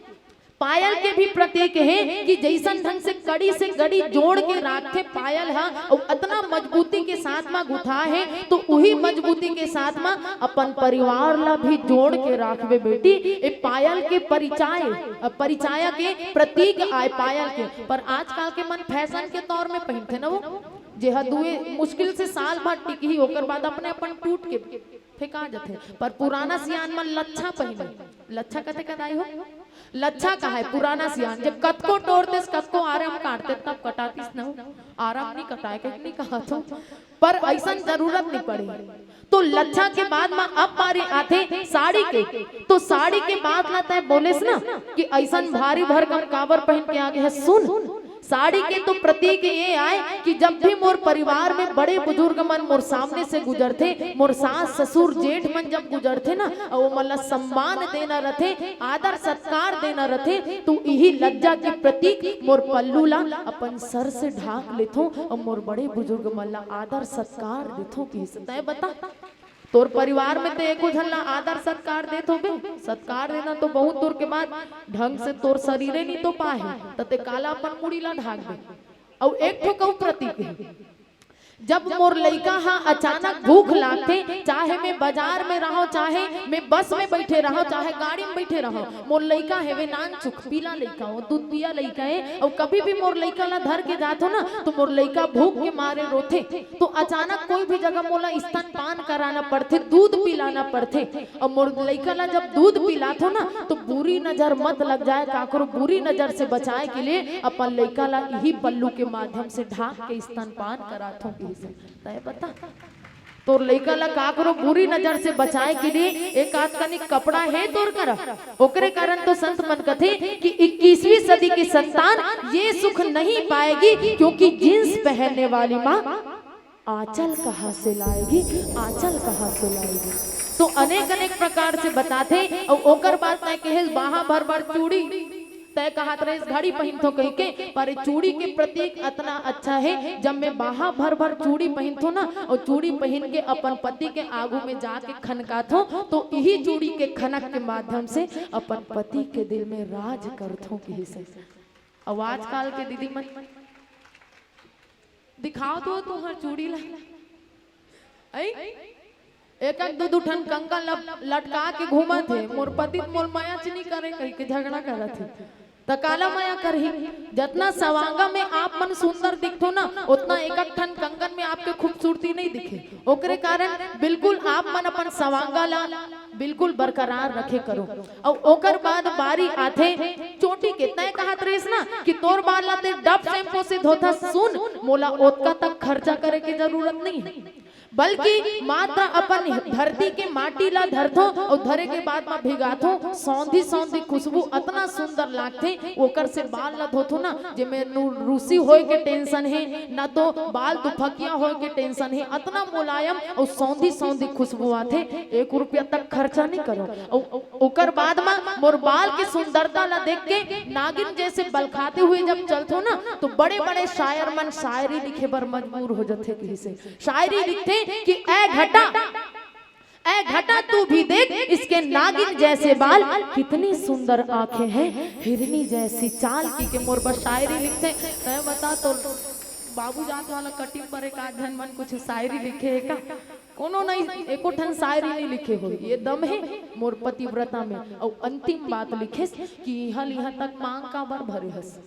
पायल के भी प्रतीक हे कि जइसन ढंग से कड़ी से कड़ी जोड़ के राखथे पायल ह, अउ अतना मजबूती के साथ म गुथा हे, तो उही मजबूती के साथ म अपन परिवार ला भी जोड़ के राखबे बेटी। ए पायल के परिचय, अ, परिचय के प्रतीक आय पायल के। पर आजकल के मन फैशन के तौर में पहिनथे न वो, जेहा दुए मुश्किल से साल भर टिकही, ओकर बाद अपने अपन टूट के फेंका जथे। पर पुराना सियान मन लच्छा पहिने। लच्छा कथे का दाई हो? लच्छा कहाय पुराना सियान, जब कतको टोर देस, कतको आराम काटते, तब कटातीस न हो। आराम नहीं कटाए के नहीं कहा तो, पर अइसन जरूरत नहीं पड़े। तो लच्छा के बाद म अब बारी आथे साड़ी के। तो साड़ी के बाद ला तैं बोलेस ना कि अइसन भारी भरकम काबर पहिन के आगे हे। सुन, साड़ी के तो प्रतीक ये आय कि जब भी मोर परिवार में बड़े बुजुर्ग मन मोर सामने से गुजरथे, मोर सास, ससुर, जेठ मन जब गुजरथे ना, अउ ओमन ला सम्मान देना रथे, आदर सत्कार देना रथे, तो इही लज्जा के प्रतीक मोर पल्लू ला अपन सर से ढांक लेथों अउ मोर बड़े बुजुर्ग मन ला आदर सत्कार देथों। किहिस, तैं बता, तोर परिवार में ते एको झन ला आदर सत्कार देत होबे? सत्कार देना तो बहुत दूर के बात, ढंग से तोर शरीरे नी तो पाहे, त ते काला अपन मुड़ी ला ढाकबे? अउ एक ठो कहूं प्रतीक हे, जब मोर लइका ह अचानक भूख लागथे, चाहे मैं बाजार में रहूं, चाहे मैं बस में बइठे रहूं, चाहे गाड़ी में बइठे रहूं, मोर लइका हेवे नानचुक पीला लइका, वो दूध पिया लइका हे, अउ कभी भी मोर लइका ला धर के जाथों ना, तो मोर लइका भूख के मारे रोथे। तो अचानक कोई भी जगह मोला स्तनपान कराना पड़थे, दूध पिलाना पड़थे। अउ मोर लइका ला जब दूध पिलाथों ना, तो बुरी नजर मत लग जाए, काकरो बुरी नजर से बचाए के लिए अपन लइका ला इही पल्लू के माध्यम से ढांक के स्तनपान कराथों। किहिस, तैं बता, तोर लइका ला काकरो बुरी नजर से बचाए के लिए एक आध कनिक कपड़ा हे तोर करा? ओकरे कारण तो संत मन कथे कि इक्कीसवीं सदी की संतान ये सुख नहीं पाएगी, क्योंकि जींस पहनने वाली माँ आंचल कहाँ से लाएगी, आंचल कहाँ से लाएगी। तो अनेक अनेक प्रकार से बताथे। अउ ओकर बाद तैं कहेस बाहा भर भर चूड़ी, तैं कहत रहेस घड़ी पहिनथों कहिके, पर ए चूड़ी के प्रतीक अतना अच्छा हे। जब मैं बाहा भर भर चूड़ी पहिनथों ना, अउ चूड़ी पहिन के अपन पति के आगू में जाके खनकाथों, तो इही चूड़ी के खनक के माध्यम से अपन पति के दिल में राज करथों। किहिस, अउ आजकल के दीदी मन दिखावत हो तुंहर चूड़ी ला। अई? एक एक दू दू ठन कंगन ल-, लटका के घूमत हे। मोर पति त मोर मया च नी करे कहिके झगड़ा करत हे। त काला मया करही? जतना सवांगा में आप मन सुंदर दिखथो ना, ओतना एक एक ठन कंगन में आपके खूबसूरती नहीं दिखे। ओकरे कारण बिल्कुल आप मन अपन सवांगा ला बिल्कुल बरकरार रखे करो। अउ ओकर बाद बारी आथे चोटी के। तैं कहत रहिस ना कि तोर बाल ला ते डब शैम्पू से धोथस। सुन, मोला ओतका तक खर्चा करे के जरूरत नहीं है, बल्कि मात्र अपन धरती के माटी ला धरथों अउ धरे के बाद म भिगाथों। सौंधी सौंधी खुशबू अतना सुंदर लागथे, ओकर से बाल ला धोथों ना, जेमे नु-, रूसी होए के टेंशन हे, ना तो बाल दुफकिया होए के टेंशन हे। अतना मुलायम अउ सौंधी सौंधी खुशबू आथे, एक रुपया तक खर्चा नहीं करो। अउ ओकर बाद म मोर बाल के सुंदरता ला देख के नागिन जैसे बलखाते हुए जब चलथों ना, तो बड़े-बड़े शायर मन शायरी लिखे बर मजबूर हो जथे। कहिसे शायरी लिखथे कि ऐ घटा, ऐ घटा तू भी देख इसके नागिन जैसे बाल, कितनी सुंदर आंखें हैं, हिरनी जैसी चाल। कहिके मोर बर शायरी लिखथे। तैं बता तो बाबू जात वाला कटिंग पर एक आध झन मन कुछ शायरी लिखे हे का? कोनो नहीं, एको ठन शायरी नहीं लिखे हो। ये दम है मोर पतिव्रता में। अउ अंतिम बात लिखेस कि इहाँ ले इहाँ तक मांग काबर भरे हस?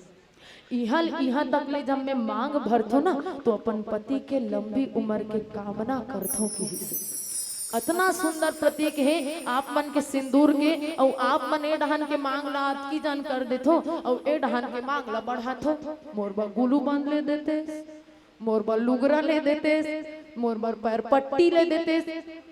इहाँ, इहाँ तक ले जब मैं मांग भरथों ना, तो अपन पति के लंबी उम्र के कामना करथों, किहिस। अतना सुंदर प्रतीक हे आप मन के सिंदूर के, अउ आप मन ए डहान के मांग ला अतकी जान कर देथो, अउ ए डहान के मांग ला बढ़ाथो। मोर बर गुलू बांध ले देते, मोर बर लुगरा ले देते, मोर बर पैर पट्टी ले देते,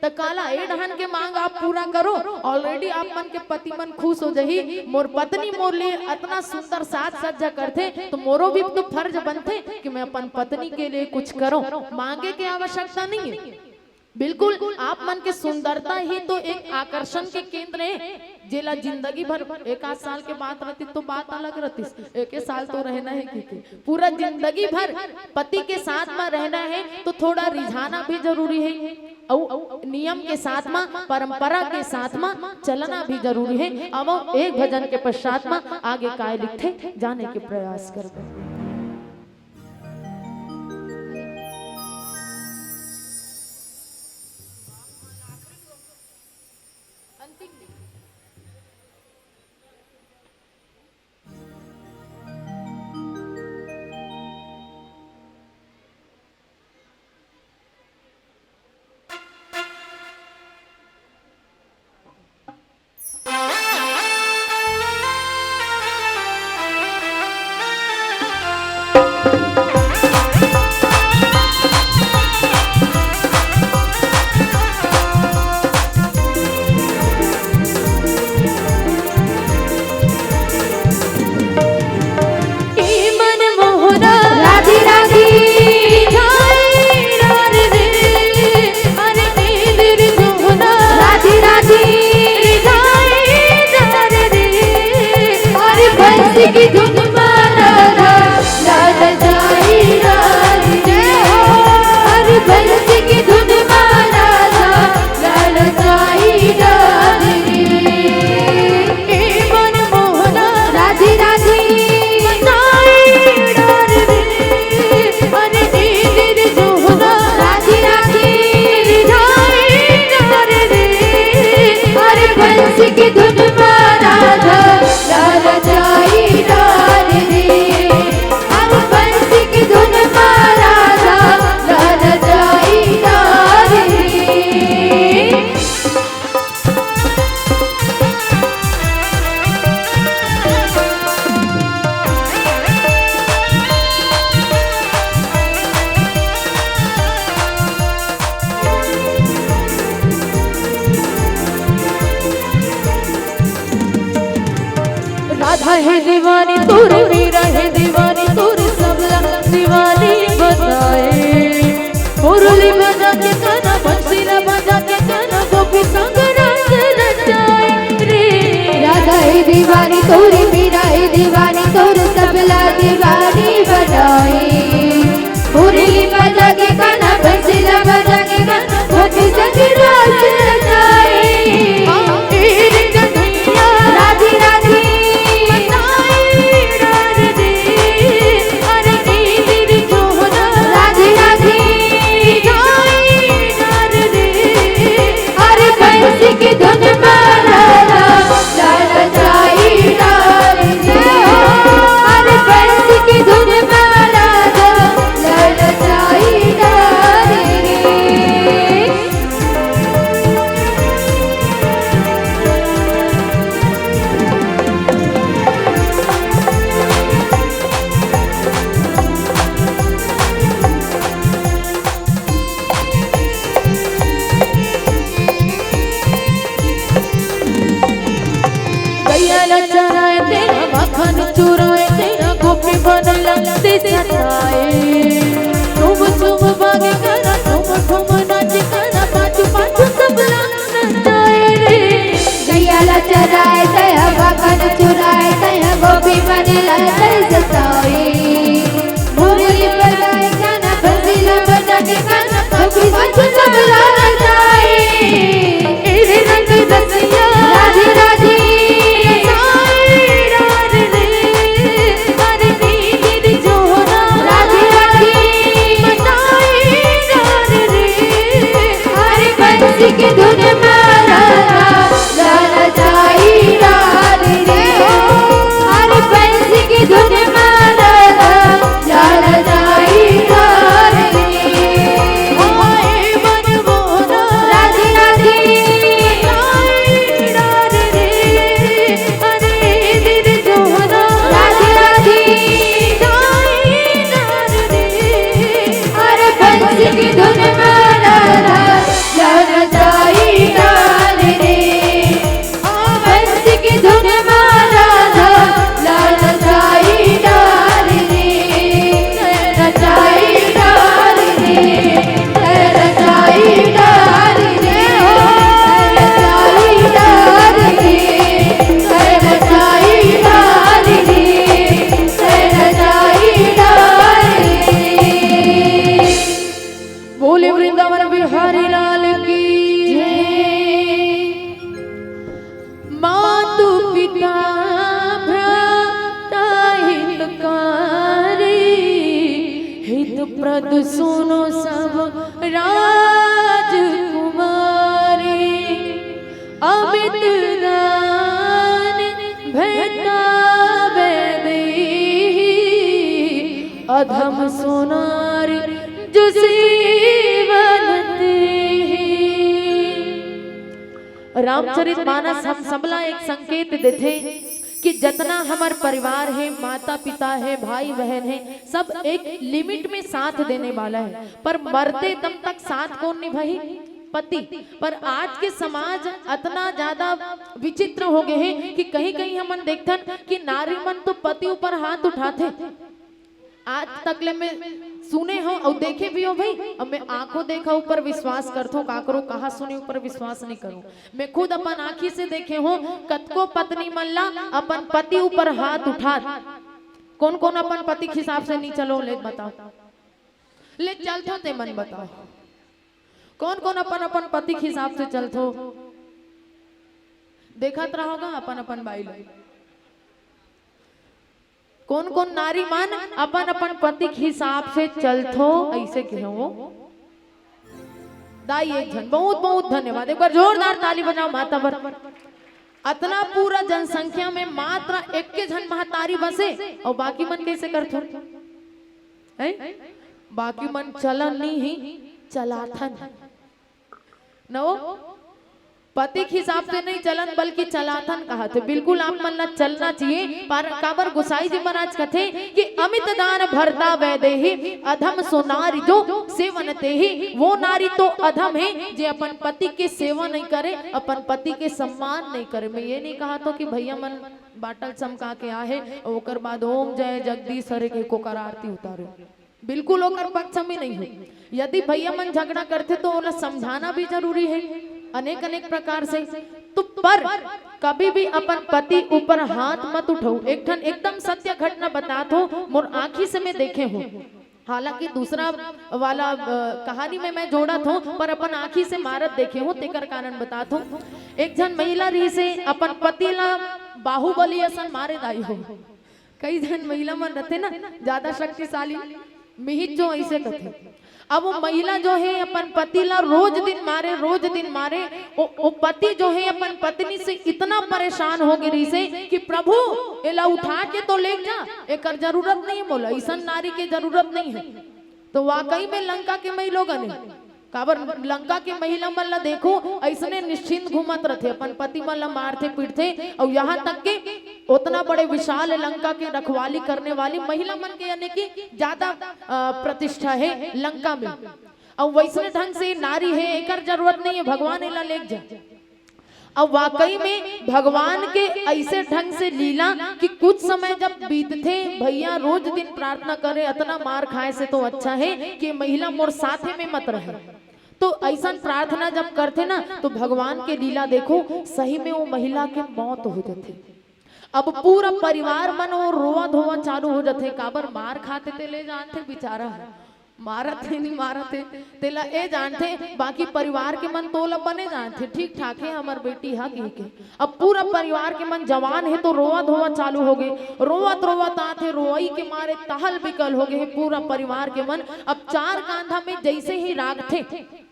त काला ए डहान के मांग आप पूरा करो। Already आप मन के पति मन खुश हो जाही। मोर पत्नी मोर लिए अतना सुंदर साज सज्जा करथे, तो मोरो भी तो फर्ज बनथे कि मैं अपन पत्नी के लिए कुछ करूं। मांगे के आवश्यकता नहीं है। बिल्कुल, आप मन के सुंदरता ही तो एक आकर्षण के केंद्र है, जेला जिंदगी भर, एक आध साल के बात रहती तो बात अलग रहती, एक साल तो रहना है, ठीक है, पूरा जिंदगी भर पति के साथ में रहना है, तो थोड़ा रिझाना भी जरूरी है, अउ नियम के साथ में, परंपरा के साथ में चलना भी जरूरी है। अब एक भजन के पश्चात में आगे काय लिखथे, जाने के प्रयास करबो। राधा है दीवानी तोर, मीरा है दीवानी तोर, सबला दीवानी बनाए। मुरली बजा के गाना, बंसीला बजा के गाना, गोपी संग रास रचाए रे। राधा है दीवानी तोर, मीरा है दीवानी तोर, सबला दीवानी बनाए। मुरली बजा के गाना, बंसीला बजा के गाना, गोपी संग रास रचाए। राधे राधे। राधे राधे। अरे बंसी की धुन मारा रा, ललचाई डाल रे। अरे बंसी की धुन मारा रा, ललचाई डाल रे। गैया ला चराए तेरा, मक्खन चुराए तेरा, गोपी मन ला ते सताए। ठुम ठुम बागे करा, ठुम ठुम नाच करा, पाछू पाछू सबला नचाए रे। गैया ला चराए तेरा, मक्खन चुराए तेरा, गोपी मन ला ते सताए। मुरली बजाए गाना, बंसीला बजा के गाना, गोपी पाछू सबला नचाए। ए रे रंग रसिया। राधे राधे। साई रार रे, अरे नींद जोहरा। राधे राधे। बताई रार रे, अरे बंसी की धुन मारा रा, ललचाई डाल रे हो। अरे बंसी की धुन पद सुनो सब राजकुमारी, अमित दान भेटावे देहि, अधम सो नारी जो सेवन तेहि। रामचरित मानस हम सबला एक संकेत देथे कि जतना हमर परिवार हे, माता पिता हे, भाई बहन हे, सब एक लिमिट में साथ देने वाला है, पर मरते दम तक साथ कौन निभाही? पति। पर आज के समाज अतना ज्यादा विचित्र हो गए हे कि कहीं कहीं हमन देखथन कि नारी मन तो पति ऊपर हाथ उठाथे। आज तक ले मैं सुने हो अउ देखे भी हो भाई, अब मैं आंखों देखा ऊपर विश्वास करथो, काकरो कहा सुने ऊपर विश्वास नहीं करूं। मैं खुद अपन आंखी से देखे हो, कतको पत्नी मन ला अपन पति ऊपर हाथ उठात। कौन कौन अपन पति के हिसाब से नहीं चलो, ले बताओ, ले चलथो ते मन बताओ, कौन कौन अपन अपन पति के हिसाब से चलथो? देखत रहोगा अपन अपन बाई ला। कौन कौन नारी मन अपन अपन पति के हिसाब से चलथो, ऐसे कहे वो दाई एक झन। बहुत बहुत धन्यवाद, एक बार जोरदार ताली बजाओ माता बर। अतना पूरा जनसंख्या में मात्र एक के झन महतारी बसे, और बाकी मन कैसे करथो? हैं? बाकी मन चलन नहीं ही, चलाथन। न वो पति के हिसाब से नहीं चलन, बल्कि चलाथन कहाथे। बिल्कुल आप मन ला चलना चाहिए, पर काबर गोसाई जी महाराज कथे कि अमित दान भेटावे देहि, अधम सो नारी जो सेवन तेहि। वो नारी तो अधम है जे अपन पति के सेवा नहीं करे, अपन पति के सम्मान नहीं करे। मैं ये नहीं कहा तो कि भैया मन बाटल चमका के आहे, ओकर बाद ओम जय जगदीश हरे के कोकर आरती उतारे। बिल्कुल ओकर पक्ष में नहीं हूँ। यदि भैया मन झगड़ा करथे तो ओला समझाना भी जरूरी है अनेक अनेक प्रकार से। तो पर कभी भी अपन पति ऊपर हाथ मत उठाओ। एक ठन एकदम सत्य घटना बतात हो, मोर आँखी से मैं देखे हूँ। हालांकि दूसरा वाला अ, कहानी में मैं जोड़त हूँ, पर अपन आँखी से मारत देखे हूँ, तेकर कारण बतात हूँ। एक झन महिला रहिसे अपन पति ला बाहुबली असन मारे दाई हो। कई झन महिला मन रथे ना, ज्यादा शक्तिशाली, मिहित जो ऐसे कथे। अब वो महिला जो है अपन पति ला रोज दिन मारे, रोज दिन मारे। वो, वो पति जो है अपन पत्नी से इतना परेशान हो गे रहिसे कि प्रभु, एला उठा के तो ले जा, एकर जरूरत नहीं मोला, ऐसन नारी के जरूरत नहीं है। तो वाकई में लंका के मई लोगन है। काबर लंका के महिला मन ला देखो, ऐसने निश्चिंत घूमत रथे, अपन पति मन ला मारथे पीटथे, और यहाँ तक के उतना बड़े विशाल लंका के रखवाली करने वाली महिला मन के यानी कि ज्यादा अ, प्रतिष्ठा है लंका में। और वैसने ढंग से नारी है, एकर जरूरत नहीं है, भगवान एला लेके जा। अब वाकई में भगवान के ऐसे ढंग से लीला कि कुछ समय जब बीतथे, भैया रोज दिन प्रार्थना करे, अतना मार खाए से तो अच्छा है कि महिला मोर साथे में मत रहे। तो ऐसन प्रार्थना जब करथे ना, तो भगवान के लीला देखो, सही में वो महिला के मौत हो जाथे। अब पूरा परिवार मन वो रोवा धोवा चालू हो जाथे। काबर मार खाथे ते ले जानथे बेचारा, मारत हे नहीं मारत हे तेला ए जानथे, बाकी परिवार के मन तोला बने जानथे, ठीक ठाक हे हमर बेटी हा कहिके। अब पूरा परिवार के मन जवान हे तो रोवा धोवा चालू हो गे, रोवत रोवत आथे, रोवई के मारे तहल बिकल हो गे हे पूरा परिवार के मन। अब चार कांधा में जैसे ही राखथे,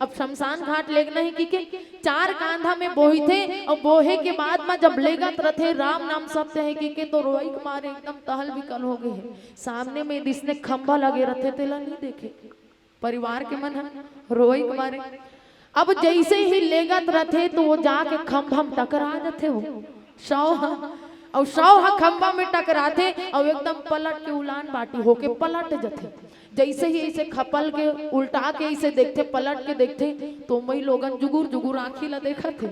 अब शमशान घाट लेगना हे कहिके चार कांधा में बोहिथे, और बोहे के बाद में जब लेगत रथे, राम नाम सत्य हे कहिके, तो रोई के मारे एकदम तहल बिकल हो गे हे। सामने में जिसने खंभा लगे रथे तेला नहीं देखे, परिवार के मन ह रोई के मारे। अब जैसे ही लेगत रथे तो वो जाके खंभा में टकरा जाथे, वो शव ह, और शव ह खंभा में टकराथे और एकदम पलट के उलान बाटी होके पलट जथे। जैसे ही इसे खपल के उल्टा के इसे देखथे, पलट के देखथे, तो मई लोगन जुगुर जुगुर आँखी ला देखत हे,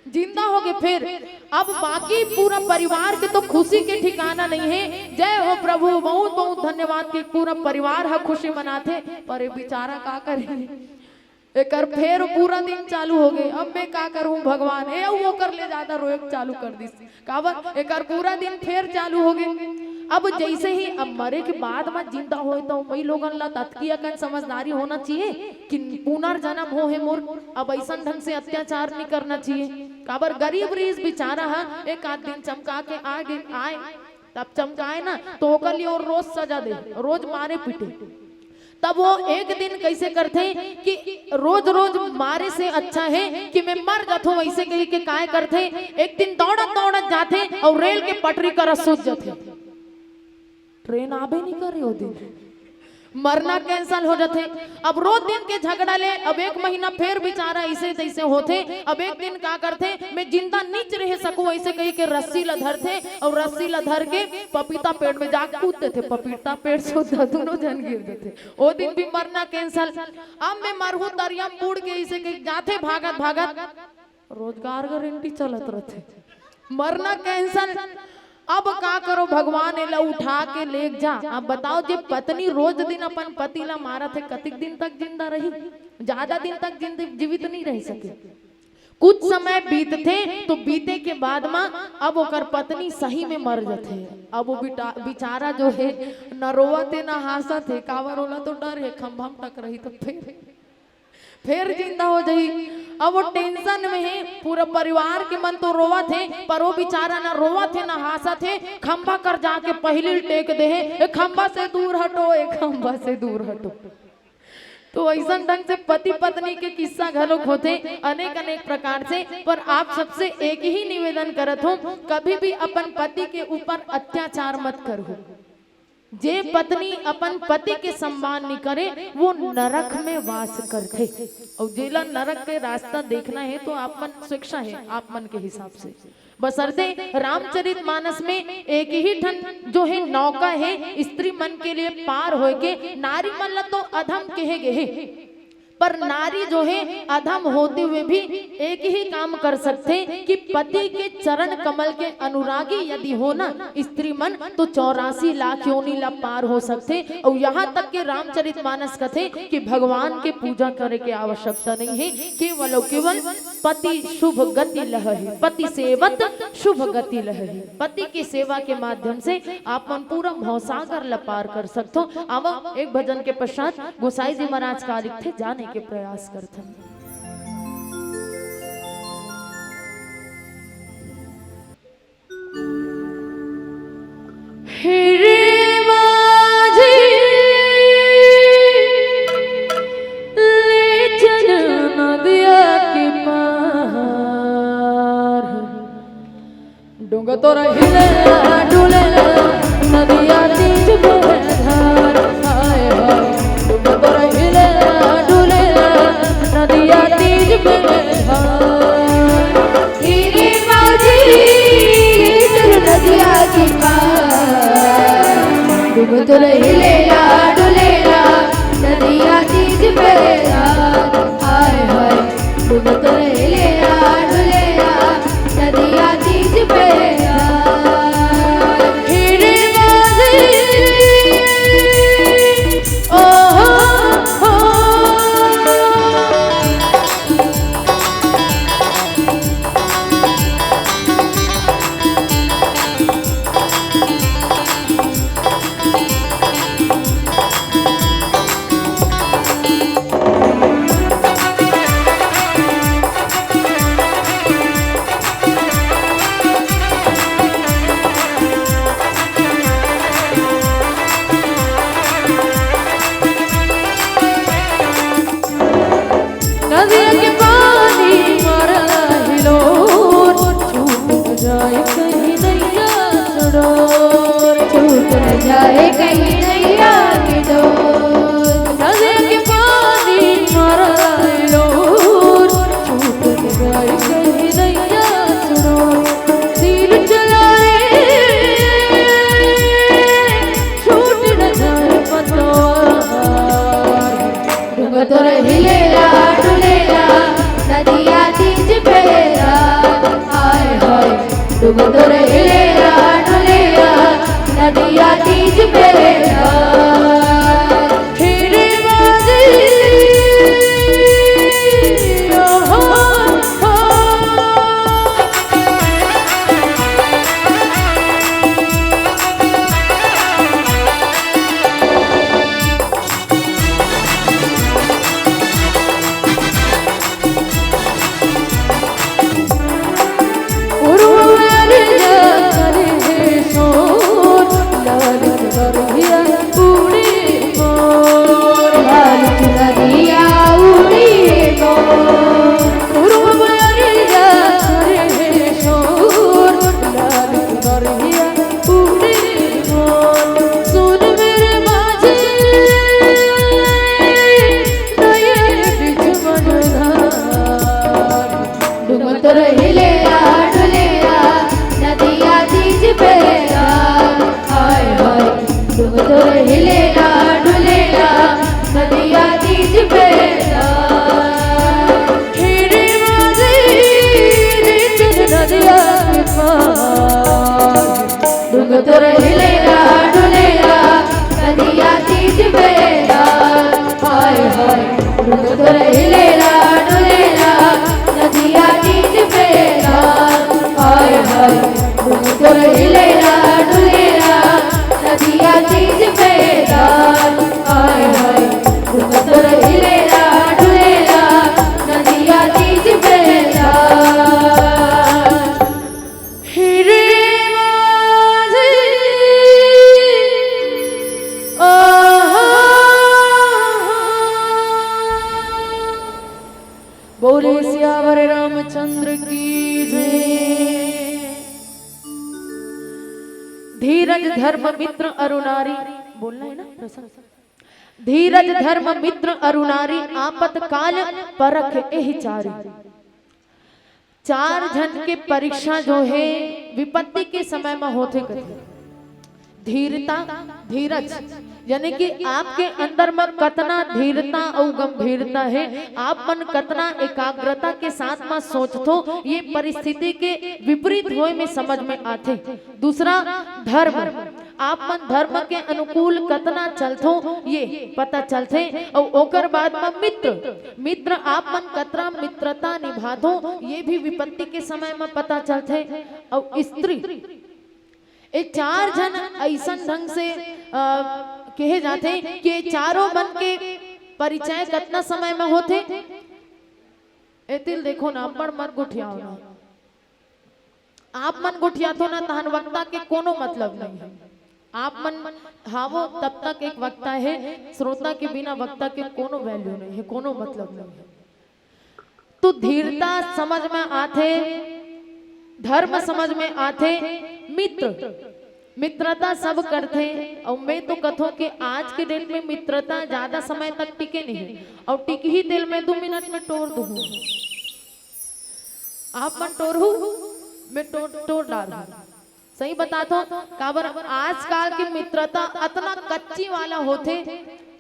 जिंदा हो गए। फिर अब बाकी पूरा परिवार के तो खुशी के ठिकाना नहीं है। जय हो प्रभु, बहुत बहुत धन्यवाद कि पूरा परिवार ह खुशी मनाथे, पर ये बेचारा का करे, एकर फेर पूरा दिन चालू हो गए। अब मैं का करूं भगवान, ए अउ ओकर ले ज्यादा रोए के चालू कर दिस। काबर एकर पूरा दिन फेर चालू हो गए। अब जैसे ही अब मरे के बाद में जिंदा होए तो मई लोगन ला ततकी अकन समझदारी होना चाहिए कि पुनर्जन्म हो हे मोर, अब ऐसन ढंग से अत्याचार नहीं करना चाहिए। काबर गरीब रहीस बेचारा ह, एक आध दिन चमका के आ गे, आए, तब चमकाए ना तो ओकर लिए और रोज सजा दे, रोज मारे पीटे। तब वो एक दिन कइसे करथे कि रोज रोज मारे से अच्छा हे कि मैं मर जाथों, वइसे कहि के काय करथे, एक दिन दौड़त दौड़त जाथे अउ रेल के पटरी करा सूत जाथे। ट्रेन आबे नइ करे ओ दिन, मरना कैंसिल हो जाथे। अब रोज दिन के झगड़ा ले अब एक महीना फेर बिचारा अइसे तइसे होथे। अब एक दिन का करथे, मैं जिंदा निच रह सकूं, अइसे कहि के रस्सी ला धरथे अउ रस्सी ला धर के पपीता पेड़ में जाके कूद देथे। पपीता पेड़ से दूनों झन गिर देथे। ओ दिन भी मरना कैंसिल। अब मैं मरहूं तरिया में बूड़ के, अइसे कहि जाथे भागत भागत। रोजगार गारंटी चलत रथे, मरना कैंसिल। अब का करो भगवान, एला उठा के लेग जा। अब बताओ, जे पत्नी रोज दिन अपन पति ला मारत हे, कतिक दिन तक जिंदा रही? ज्यादा दिन तक जिंद-, जीवित नइ रह सके। कुछ समय बीतथे तो बीते के बाद म अब ओकर पत्नी सही में मर जथे। अब वो बिटा-, बिचारा जो हे, न रोवत हे, न हांसत हे, काबर ओला तो डर हे, खंभा म टकराही तो फेर फेर जिंदा हो जाही। अब वो टेंशन में हे, पूरा परिवार के मन तो रोवत हे, पर वो बिचारा ना रोवत हे, ना हांसत हे, खंभा कर जाके पहिली टेक दे हे, "ए खंभा से दूर हटो, ए खंभा से दूर हटो।" तो अइसन ढंग से पति पत्नी के किस्सा घलोक होथे अनेक अनेक प्रकार से। पर आप सबसे एक ही निवेदन करत हूँ, कभी भी अपन पति के ऊपर अत्याचार मत करहू। जे पत्नी अपन पति के सम्मान नइ करे, वो नरक में वास करथे। अउ जेला नरक के रास्ता देखना हे, तो आप मन स्वेच्छा हे, आप मन के हिसाब से। बशर्ते रामचरित मानस में एक ही ठन जो हे नौका हे, स्त्री मन के लिए पार होय के, नारी मन ला तो अधम कहे गे हे। पर नारी जो हे अधम होते हुए भी एक ही काम कर सकथे कि पति के चरण कमल के अनुरागी यदि हो ना स्त्री मन, तो चौरासी लाख योनि ला पार हो सकथे। अउ यहाँ तक के रामचरित मानस कथे कि भगवान के पूजा करे के आवश्यकता नइ हे, केवल अउ केवल पति शुभ गति लहहि, पति सेवत शुभ गति लहहि। पति के सेवा के माध्यम से आप मन पूरा भवसागर ला पार कर सकथो। आवा, एक भजन के पश्चात गोसाई जी महाराज का लिखथे, जाने के प्रयास करथन। हे रे माझी, ले चल नदिया के पार। डोंगा तोर हिले डुले, नदिया तीज पे धार। हाय हाय, डोंगा तोर हिले डुले, नदिया तीज पे धार। हीरे माझी, चल नदिया के पार। डोंगा तोर हिलेला डुलेला, नदिया तीज पे धार। हाय हाय, डोंगा तोर हिलेला डुलेला, नदिया तीज पे यार। हीरे बाजी, ओ हो, हो। नदिया के पानी मारला हिलोर, छूट न जाए कहीं नैया के डोर। छूट न जाए कहीं नैया के डोर। नदिया के पानी मारला हिलोर, छूट न जाए कहीं नैया के डोर। तीर चला रे, छूट न जाए पतवार। डूंगा तोर हिलेला डुलेला, नदिया तीज पे धार। हाय हाय, डूंगा तोर हिलेला डुलेला, नदिया तीज पे धार। हीरे बाजी, ओ हो, हो। बोले सियावर रामचंद्र की जय। धीरज धर्म मित्र अरु नारी, बोलना है ना प्रसंग? धीरज धर्म मित्र अरु नारी, आपत काल परख एहि चारी। चार झन के परीक्षा जो हे विपत्ति के समय म होथे कथे। धीरता, धीरज, यानी कि आपके अंदर म कतना धीरता अउ गंभीरता हे, आप मन कतना एकाग्रता के साथ म सोचथो, ये परिस्थिति के विपरीत होय में समझ में आथे। दूसरा, धर्म, आप मन धर्म के अनुकूल कतना चलथो, ये पता चलथे। अउ ओकर बाद म मित्र, मित्र आप मन कतना मित्रता निभाथो, ये भी विपत्ति के समय म पता चलथे। अउ स्त्री, ए चार झन अइसन ढंग से, अ, कहे जाथे कि ये चारों मन के परिचय कतना समय म होथे? एतिल देखो ना, अब्बड़ मत गोठियाओ ना। आप मन गोठियाथो ना, तहन वक्ता के कोनो मतलब नहीं है। आप मन हावो तब तक एक वक्ता है, श्रोता के बिना वक्ता के कोनो value नहीं है, कोनो मतलब नहीं है। तो धीरता समझ में आथे, धर्म समझ में आथे, मित्र, मित्रता सब करथे। अउ मैं तो कथों कि आज के date में मित्रता ज्यादा समय तक टिके नहीं, अउ टिकही तेला मैं दू मिनट में टोर दूहूँ। आप मन टोरहू, मैं टोर, टोर डारहूँ। सही बताथों, काबर आजकल के मित्रता अतना कच्ची वाला होथे,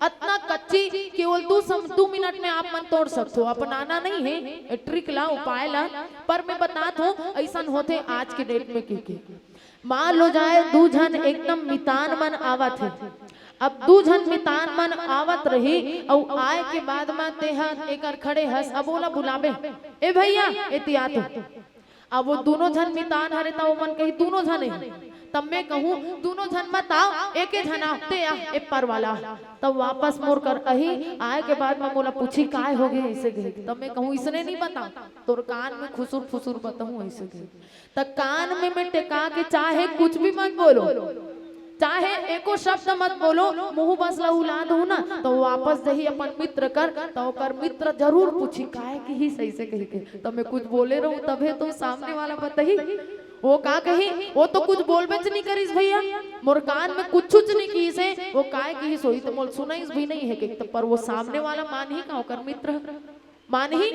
अतना कच्ची, केवल दू सम-, दू मिनट में आप मन तोड़ सकथो। अपनाना नहीं है, ए trick ला, उपाय ला, पर मैं बताथों, अइसन होथे आज के date में के, के। मान लो जाए दू झन एकदम मितान मन आवत हे, अब दू झन मितान मन आवत रही, अउ आए के बाद म तेहा एकर खड़े हस, अब ओला बुलाबे, "ए भैया, एती आ तो।" अब वो दूनों झन मितान हरे, त ओमन कही, "दूनों झन हे।" तब मैं कहूँ, "दूनों झन मत आओ, एके झन आओ, ते आ, ए पर वाला।" तब वापस मोर कर अही, आए के बाद म मोला पूछी, "काय हो गे?" अइसे कही। तब मैं कहूँ, "इसने नहीं बता, तोर कान में खुसुर फुसुर बताहूँ," अइसे कही। त कान में मैं टेका के, "चाहे कुछ भी मत बोलो, चाहे एको शब्द मत बोलो, मुंह बस ला उला दहू ना, त वापस जही अपन मित्र कर, त ओकर मित्र जरूर पूछी, 'काय किहिस?' अइसे कही के।" त मैं कुछ बोले रहूं, तभे तो सामने वाला बताही। वो का कही, "वो तो कुछ बोलबेच नहीं करिस भैया, मोर कान में कुछुच नहीं किहिस हे, वो काय किहिस होही त मोल सुनाइस भी नहीं है," कही। त पर वो सामने वाला मानही का, ओकर मित्र ह? मानही?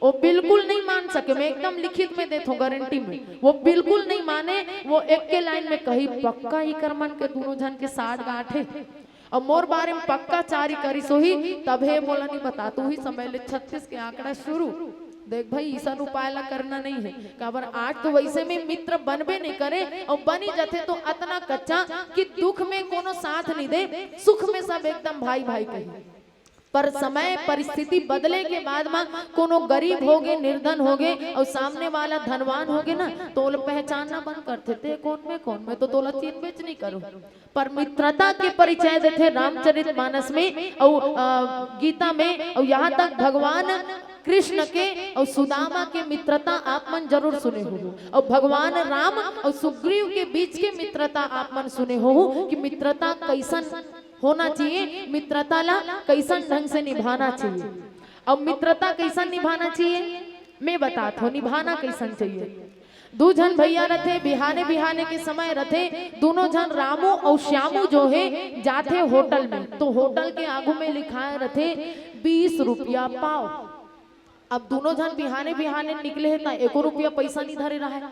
वो बिल्कुल नहीं मान सके। मैं एकदम लिखित में देथों, गारंटी में। वो बिल्कुल नहीं माने। वो एक के लाइन में कही, "पक्का इकर मन के दूनों झन के साठ गांठ हे, अउ मोर बारे में पक्का चारी करिस होही, तभे मोला नहीं बता।" तो उही समय ले छत्तीस के आंकड़ा शुरू। देख भाई, अइसन उपाय ला करना नहीं है, काबर आज तो वइसे में मित्र बनबे नहीं करे, अउ बनी जाथे तो अतना कच्चा कि दुख में कोनो साथ नहीं दे, सुख में सब एकदम भाई भाई कही। पर समय परिस्थिति बदले के बाद म कोनो गरीब होगे, निर्धन होगे, अउ सामने वाला धनवान होगे ना, त ओला पहचानना बंद करथे, "ते कोन, मैं कोन, मैं तो तोला चिन्हबेच नहीं करूं।" पर मित्रता के परिचय देथे रामचरित मानस में, अउ, अ, गीता में, अउ यहाँ तक भगवान कृष्ण के अउ सुदामा के मित्रता आप मन जरूर सुने हो, अउ भगवान राम अउ सुग्रीव के बीच के मित्रता आप मन सुने हो कि मित्रता कइसन होना चाहिए, मित्रता ला कइसन ढंग से निभाना चाहिए। अब मित्रता कइसन निभाना चाहिए, मैं बताथों, निभाना कइसन चाहिए। दू झन भैया रथे, बिहाने बिहाने के समय रथे, दूनों झन रामू अउ श्यामू जो हे जाथे होटल में, तो होटल के आगू में लिखाए रथे, "बीस रुपया पाव।" अब दूनों झन बिहाने बिहाने निकले हे, त एको रुपया पैसा नहीं धरे रहय।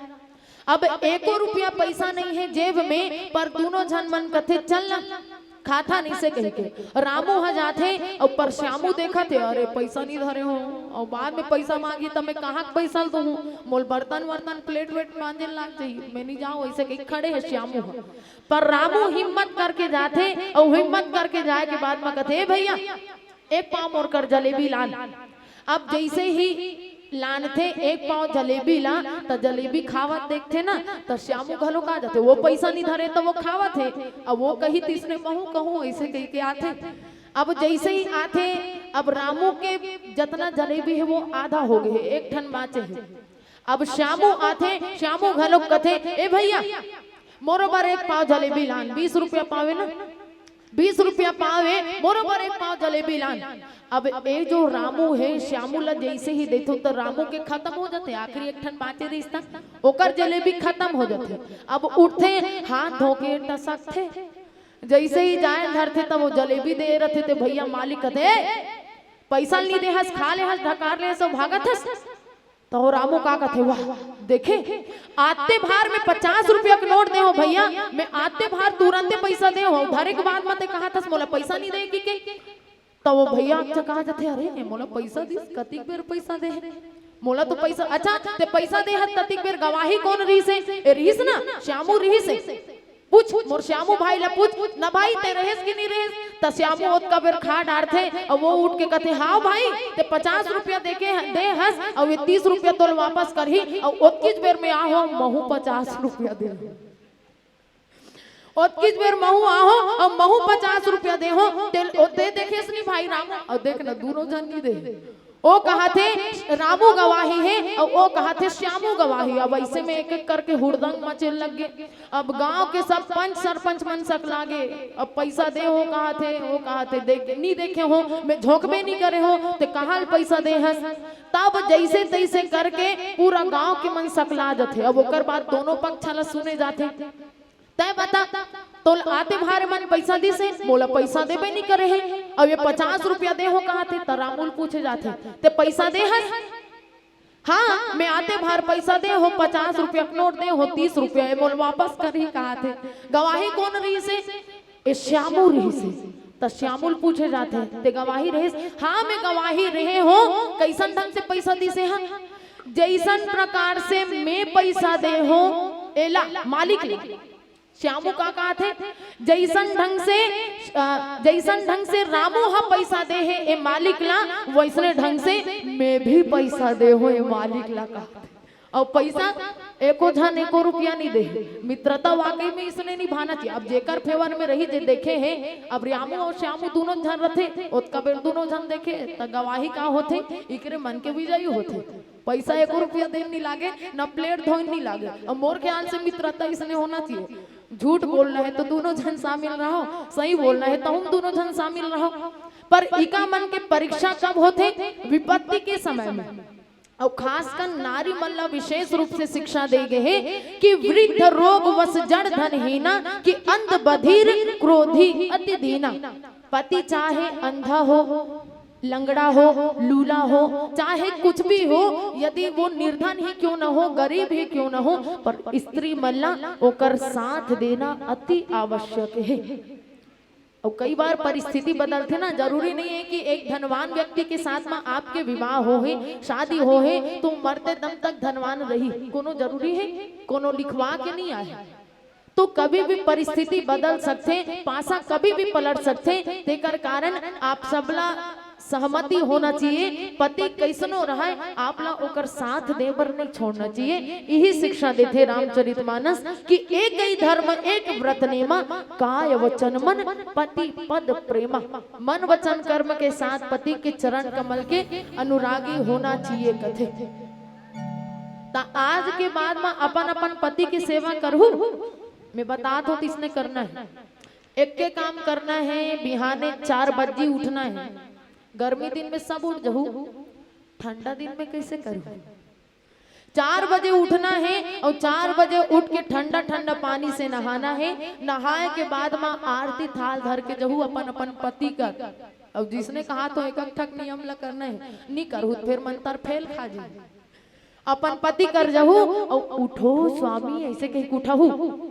अब एको रुपया पैसा नहीं है जेब में, पर दूनों झन मन कथे, "चल ना, खाथन," अइसे कहिके। रामू ह जाथे, अउ पर श्यामू देखत हे, "अरे, पैसा नहीं धरे हो, अउ बाद में पैसा मांगी, त मैं कहाँ के पैसा ल दूहूँ? मोल बर्तन वर्तन, प्लेट वेट मांजे लाग जाही, मैं नहीं जाऊँ," अइसे कहिके खड़े हे श्यामू ह। पर रामू हिम्मत करके जाथे, अउ हिम्मत करके जाए के बाद म कथे, "ए भैया, एक पाव मोर कर जलेबी लान।" अब जइसे ही लानथे एक पाव जलेबी ला, त जलेबी खावत देखथे ना, त श्यामू घलो का जाथे, वो पैसा नहीं धरे, त वो खावत हे। अब वो कही, "त इसने महूं कहूं," अइसे कहिके आथे। अब जइसे ही आथे, अब रामू के जतना जलेबी हे, वो आधा हो गे हे, एक ठन बांचे हे। अब श्यामू आथे, श्यामू घलो कथे, "ए भैया, मोरो बर एक पाव जलेबी लान, बीस रुपया पाव हे ना, बीस रुपया पाव हे, मोरो बर एक पाव जलेबी लान। अब ए जो रामू हे, श्यामू ला जइसे ही देथो त रामू के खतम हो जाथे, आखिरी एक ठन बांचे रहिस त ओकर जलेबी खतम हो जाथे। अब उठथे, हाथ धो के टसकथे, जइसे ही जाए धरथे त वो जलेबी दे रथे ते भइया मालिक कथे, "ए, पइसा ल नी दे हस, खा ले हस, ढकार ले हस, अउ भागत हस।" त वो रामू का कथे, "वाह, देखे, आते भार में पचास रुपया के नोट दे हो भइया, मैं आते भार तुरंते पइसा दे हो, धरे के बाद म ते कहा थस मोला पइसा नी दे कि के।" त वो भइया अच्छा कहा जाथे, "अरे, मोला पइसा दिस, कतिक बेर पइसा दे हे? मोला तो पइसा, अच्छा, ते पइसा दे हस, ततिक बेर गवाही कोन रिहिस हे? ए रिहिस ना, श्यामू रिहिस हे। पूछ, मोर श्यामू भाई ला पूछ, ना भाई, ते रहेस कि नी रहेस?" त श्यामू ओतका बेर खा डारथे, अउ वो उठ के कथे, "हाव भाई, ते पचास रुपया देके ह-, दे हस, अउ ये तीस रुपया तोल वापस करही, अउ ओतकीच बेर में आहो, महू पचास रुपया दे, ओतकीच बेर महू आहो, अउ महू पचास रुपया दे हो, ते, ओ, ते देखेस नी भाई रामू, अउ देख ना, दूनों झन नी दे।" ओ कहाथे रामू गवाही हे, अउ ओ कहाथे श्यामू गवाही। अब अइसे में एक एक करके हुड़दंग मचे लग गे। अब गांव के सब पंच सरपंच मन सकला गे। अब पइसा दे हो कहाथे, ओ कहाथे देख, नी देखे हो, मैं झोंकबे नी करे हो, ते कहां ल पइसा दे हस। तब जइसे तइसे करके पूरा गांव के मन सकला जाथे। अब ओकर बाद दोनों पक्ष ला सुने जाथे। तैं बता, तोल आते भार मन पइसा दिस हे, मोला पइसा देबे नी करे हे। अब ये पचास रुपया दे हो कहाथे, त रामू ल पूछे जाथे, "ते पइसा दे हस?" "हां, मैं आते भार पइसा दे हो, पचास रुपया के नोट दे हो, तीस रुपया ए मोल वापस करही," कहाथे। "गवाही कोन रिहिस हे?" "ए श्यामू रिहिस हे।" त श्यामू ल पूछे जाथे, "ते गवाही रहेस?" "हां, मैं गवाही रहे हो।" "कइसन ढंग से पइसा दिस हे?" "हां, जइसन प्रकार से मैं पइसा दे हो एला, मालिक ला।" श्यामू का कहाथे, "जइसन ढंग से, अ, जइसन ढंग से रामू ह पइसा दे हे ए मालिक ला, वइसने ढंग से मैं भी पइसा दे हो ए मालिक ला," कहाथे। अउ पइसा एको झन एको रुपया नी दे हे। मित्रता वाकई में इसने निभाना चाहिए। अब जेकर फेवर में रही, जे देखे हे, अब रामू अउ श्यामू दूनों झन रथे, ओतका बेर दूनों झन देखे, त गवाही का होथे, इकरे मन के विजयी होथे। पइसा एको रुपया देन नी लागे, न प्लेट धोइन नी लागे। अब मोर ख्याल से मित्रता इसने होना चाहिए। झूठ बोलना हे त दूनों झन शामिल रहो, सही बोलना हे तहूं दूनों झन शामिल रहो। पर इका मन के परीक्षा कब होथे? विपत्ति के समय में। अउ खासकर नारी मन ला विशेष रूप से शिक्षा दे गे हे कि वृद्ध रोग वश जड़ धन हीना, कि अंध बधिर क्रोधी अति दीना। पति चाहे अंधा हो, लंगड़ा हो, लूला हो, चाहे कुछ भी हो, यदि वो निर्धन ही क्यों न हो, गरीब ही क्यों न हो, पर स्त्री मन ला ओकर साथ देना अति आवश्यक हे। अउ कई बार परिस्थिति बदलथे ना, जरूरी नहीं है कि एक धनवान व्यक्ति के साथ म आपके विवाह हो हे, शादी हो हे, तो मरते दम तक धनवान रही, कोनो जरूरी हे? कोनो लिखवा के नहीं आए। तो कभी भी परिस्थिति बदल सकथे, पासा कभी भी पलट सकथे, तेकर कारण आप सबला सहमति होना चाहिए। पति कइसनो रहय, आप ला ओकर साथ दे बर नहीं छोड़ना चाहिए। यही शिक्षा देथे रामचरितमानस कि एक ही धर्म एक व्रत नेमा, काय वचन मन पति पद प्रेमा। मन वचन कर्म के साथ पति के चरण कमल के अनुरागी होना चाहिए कथे। त आज के बाद म अपन अपन पति के सेवा करहू। मैं बतात हों, त इसने करना हे। एक के काम करना हे, बिहाने चार बजे उठना हे। गर्मी दिन में सब उठ जहू, ठंडा दिन में कइसे करहू? चार बजे उठना हे अउ चार बजे उठ के ठंडा ठंडा पानी से नहाना हे। नहाए के बाद म आरती थाल धर के जहू अपन अपन पति कर। अउ जिसने कहा तो एक एक ठक नियम ल करना हे, नी करहू त फेर मंतर फेल खा जाही। अपन पति कर जहू अउ उठो स्वामी अइसे कहि के उठहू।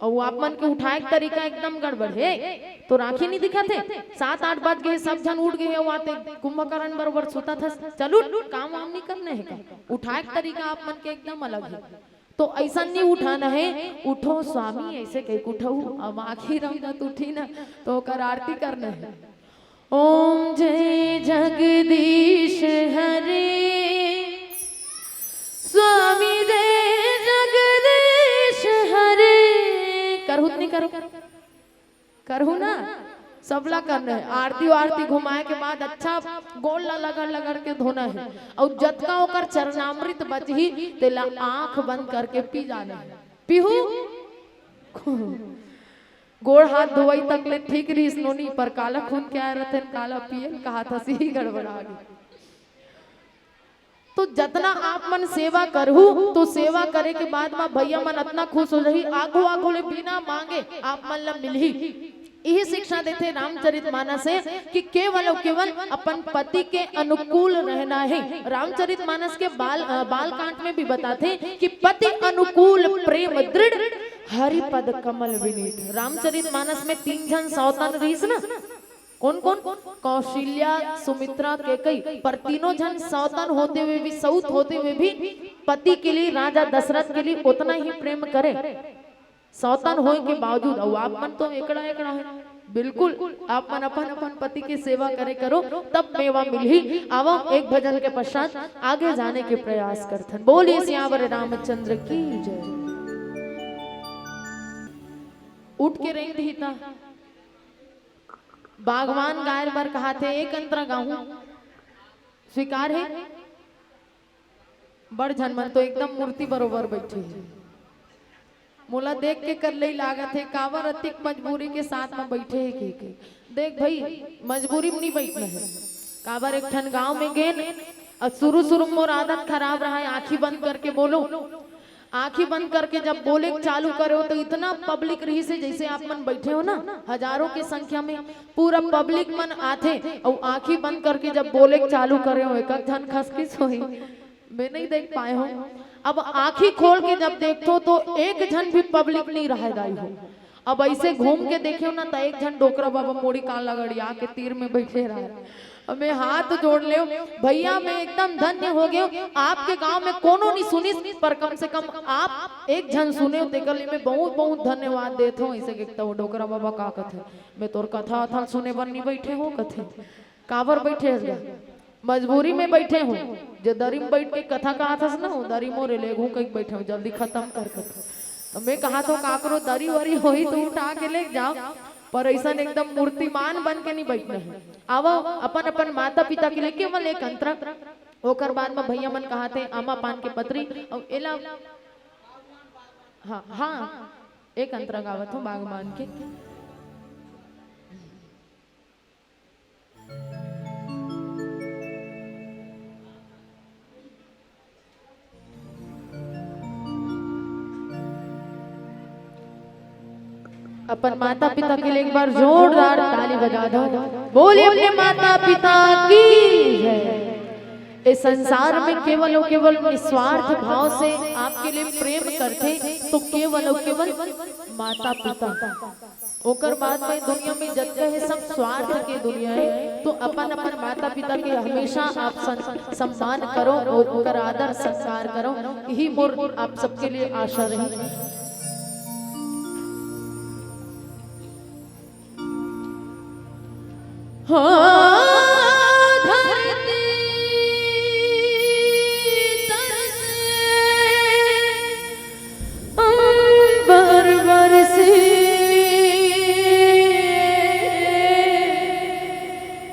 अउ आप मन के उठाए के तरीका एकदम गड़बड़ हे। तो आँखी नहीं दिखत हे, सात आठ बज गे हे, सब झन उठ गे हे, अउ आते कुंभकर्ण बरोबर सुतत हस। चल उठ, काम वाम नहीं करना हे का? उठाए के तरीका आप मन के एकदम अलग हे। तो अइसन नहीं उठाना हे, उठो स्वामी अइसे कहि के उठहू। अब आँखी रमदत उठी ना, तो ओकर आरती करना हे। ओम जय जगदीश हरे, स्वामी जय जगदीश हरे। करहू त नहीं करहू? करहू ना? सबला करना हे। आरती वारती घुमाए के बाद अच्छा गोड़ ला लगड़ लगड़ के धोना हे। अउ जतका ओकर चरणामृत बचही, तेला आँख बंद करके पी जाना हे। पीहू? गोड़ हाथ धोवई तक ले ठीक रहिस नोनी, पर काला खून के आय रथे, काला पिए ल कहा था, सही गड़बड़ा गे। तो जतना आप मन सेवा करहू, तो सेवा करे के बाद म भैया मन अतना खुश हो जाही, आगू आगू ले बिना मांगे आप मन ल मिलही। यही शिक्षा देथे रामचरित मानस हे कि केवल अउ केवल अपन पति के अनुकूल रहना हे। रामचरित मानस के बाल, अ, बाल कांड में भी बताथे कि पति अनुकूल प्रेम दृढ़, हरि पद कमल विनीत। रामचरित मानस में तीन झन सौतन रहिस ना, कौन कौन? कौशल्या, सुमित्रा, कैकई। पर तीनों झन सौतन होते हुए भी, सौत होते हुए भी पति के लिए, राजा दशरथ के लिए उतना ही प्रेम करे। सौतन होए के बावजूद, अउ आप मन तो एकड़ा एकड़ा है। बिल्कुल, आप मन अपन अपन पति के सेवा करे करो, तब मेवा मिलही। आवा, एक भजन के पश्चात आगे जाने के प्रयास करथन। बोलिए सियावर रामचंद्र की जय। उठ के रेंग दिही ता। बागवान गाय बर कहाथे, एक अंतरा गाहूं, स्वीकार है? बड़ झन मन तो एकदम मूर्ति बरोबर बैठे हे। मोला देख के करलई लागत हे, काबर अतिक मजबूरी के साथ में बैठे हे के, के। देख भाई, मजबूरी में नहीं बैठना है। काबर एक ठन गांव में गेन, अउ शुरू शुरू में मोर आदत खराब रहा है, आंखी बंद करके बोलो। आंखी बंद करके जब बोले चालू करे हो, तो इतना पब्लिक रहिस हे, जैसे आप मन बैठे हो ना, हजारों की संख्या में पूरा पब्लिक मन आथे, अउ आंखी बंद करके जब बोले चालू करे हो, एक झन खसकिस होही, मैं नहीं देख पाए हो। अब आंखी खोल के जब देखथो, तो एक झन भी पब्लिक नहीं रहे दाई हो। अब ऐसे घूम के देखे हो ना, तो एक झन डोकरा बाबा मोड़ी कान लगड़िया के तीर में बैठे रहे। अब मैं हाथ जोड़ लेव, भैया, मैं एकदम धन्य हो गयो। आपके गांव में कोनो नहीं सुनिस, पर कम से कम आप एक झन सुने हो, तेकर लिए मैं बहुत बहुत धन्यवाद देत हूँ। ऐसे के तो डोकरा बाबा का कथे, मैं तोर कथा अथा सुने बर नहीं बैठे हो, कथे काबर बैठे हस गा? मजबूरी में बैठे हूँ। जे दरी में बैठ के कथा कहत हस ना, वो दरी मोरे लेगहूँ कहिके बैठे हूँ, जल्दी खत्म कर कथा। तो मैं कहा तो काकरो दरी वरी होही तो उठा के ले जाओ, पर ऐसन एकदम मूर्तिमान बन के नहीं बैठना है। आवा, अपन अपन माता पिता के लिए केवल एक अंतरा, ओकर बाद में भैया मन कहाथे आमा पान के पतरी, अउ एला, हाँ, हाँ, एक अंतरा गावत हूँ बागवान के। अपन माता पिता के लिए एक बार जोरदार ताली बजा दो। बोलिए अपने माता पिता की जय। इस संसार में केवल और केवल निस्वार्थ भाव से आपके लिए प्रेम करते तो केवल और केवल माता पिता। ओकर बाद में दुनिया में जतका है सब स्वार्थ के दुनिया है, तो अपन अपन माता पिता के हमेशा आप सं-, सम्मान करो और ओकर आदर सत्कार करो, यही मोर आप सबके लिए आशा रही। हाँ, धरती तरसे, अंबर बरसे,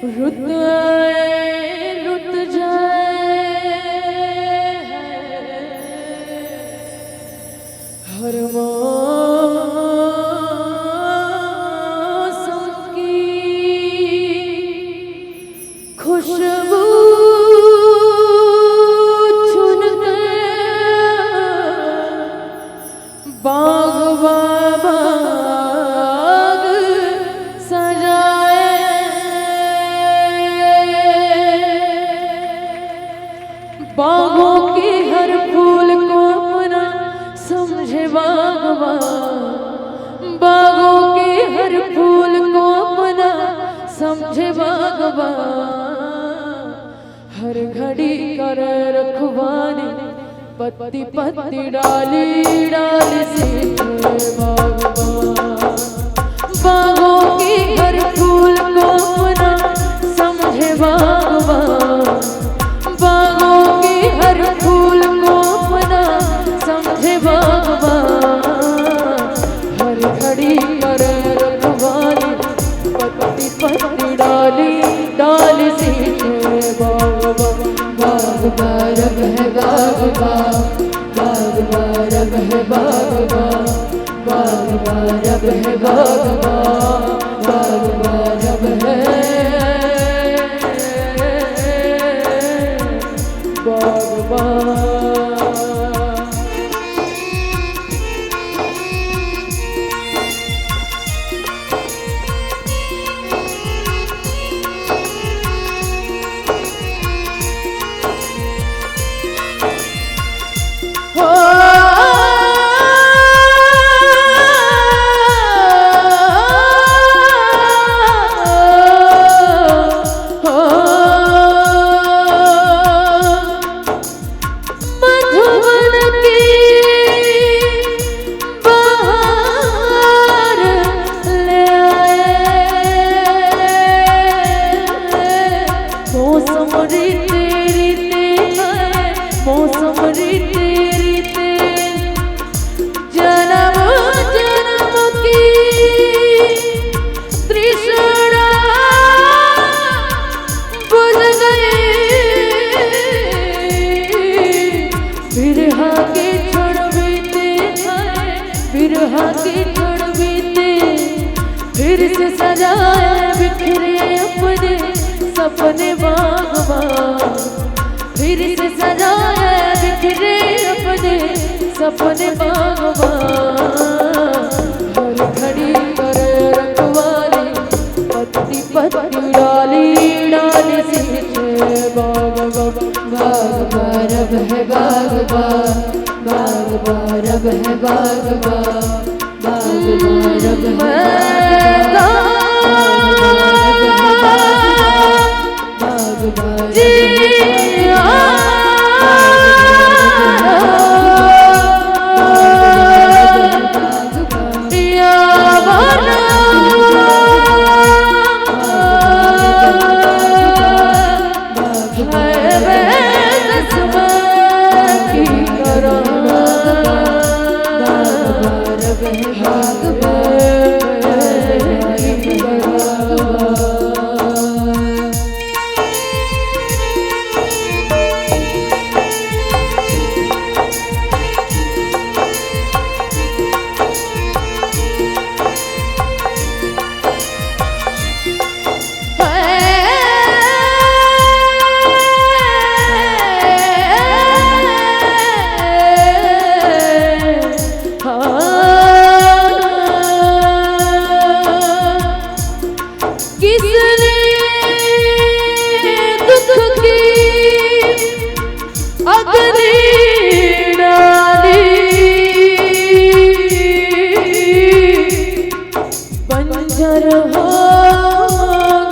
रुत आए, रुत जाए, हर मौसम की खुशबू चुनकर बाग बाग सजाए। बागों के हर फूल को अपना समझे बागवान, बागों के हर फूल को अपना समझे बागवान। हर घड़ी कर रखवाली, पत्ती पत्ती डाली डाली सींचे बागवान। बागों के हर फूल को अपना समझे बागवान, बागों के हर फूल को अपना समझे बागवान। हर घड़ी कर रखवाली, पत्ती पत्ती डाली डाली सींचे बागवान। बाग बारग है बागवान, बाग बारग है बागवान, बाग बागबा, बागबा, बागबा, बागबा। मधुबन की बहार ले आए। मौसम रीते रीते है, मौसम रीते रीते, जन्म जन्म की तृष्णा बुझ गई। बिरहा के क्षण बीते, हाय, बिरहा के क्षण बीते, फिर से सजाए बिखरे अपने सपने बागबान। फिर से सजाए बिखरे अपने सपने बागबान। हर घड़ी करे रखवाली, पत्ती पत्ती, डाली डाली सींचे बागबान। बागबान रब है बागबान, बागबान रब है बागबान, बागबान रब है बागबान। किसने दुख की अग्नि डाली, बंजर हो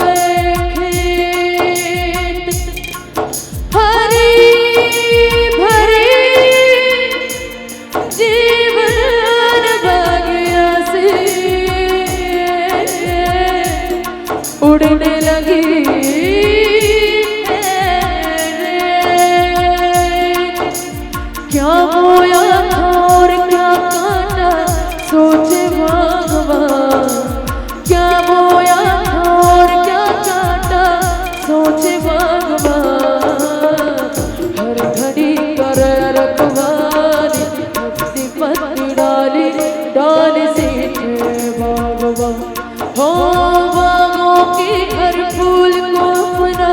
गए खेत, हरी भरी जीवन बगिया से उड़ने लगी। क्या बोया था और क्या काटा, सोचे बागबान। क्या बोया था और क्या काटा, सोचे बागबान। हर घड़ी करे रखवाली, पत्ती पत्ती, डाली डाली सींचे बागबान। हो बागों के हर फूल को अपना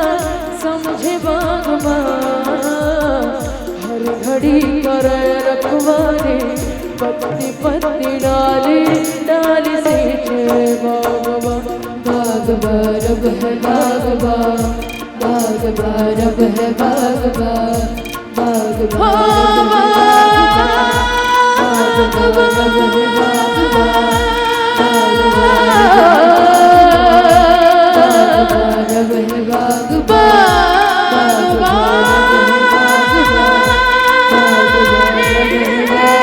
समझे बागबान। हर घड़ी करे रखवाली, पत्ती पत्ती, डाली डाली सींचे बागबान। बागबान रब है बागबान, बागबान रब है बागबान, बागबान रब है बागबान, बागबान रब है बागबान, बागबान रब है बागबान, बागबान रब है बागबान।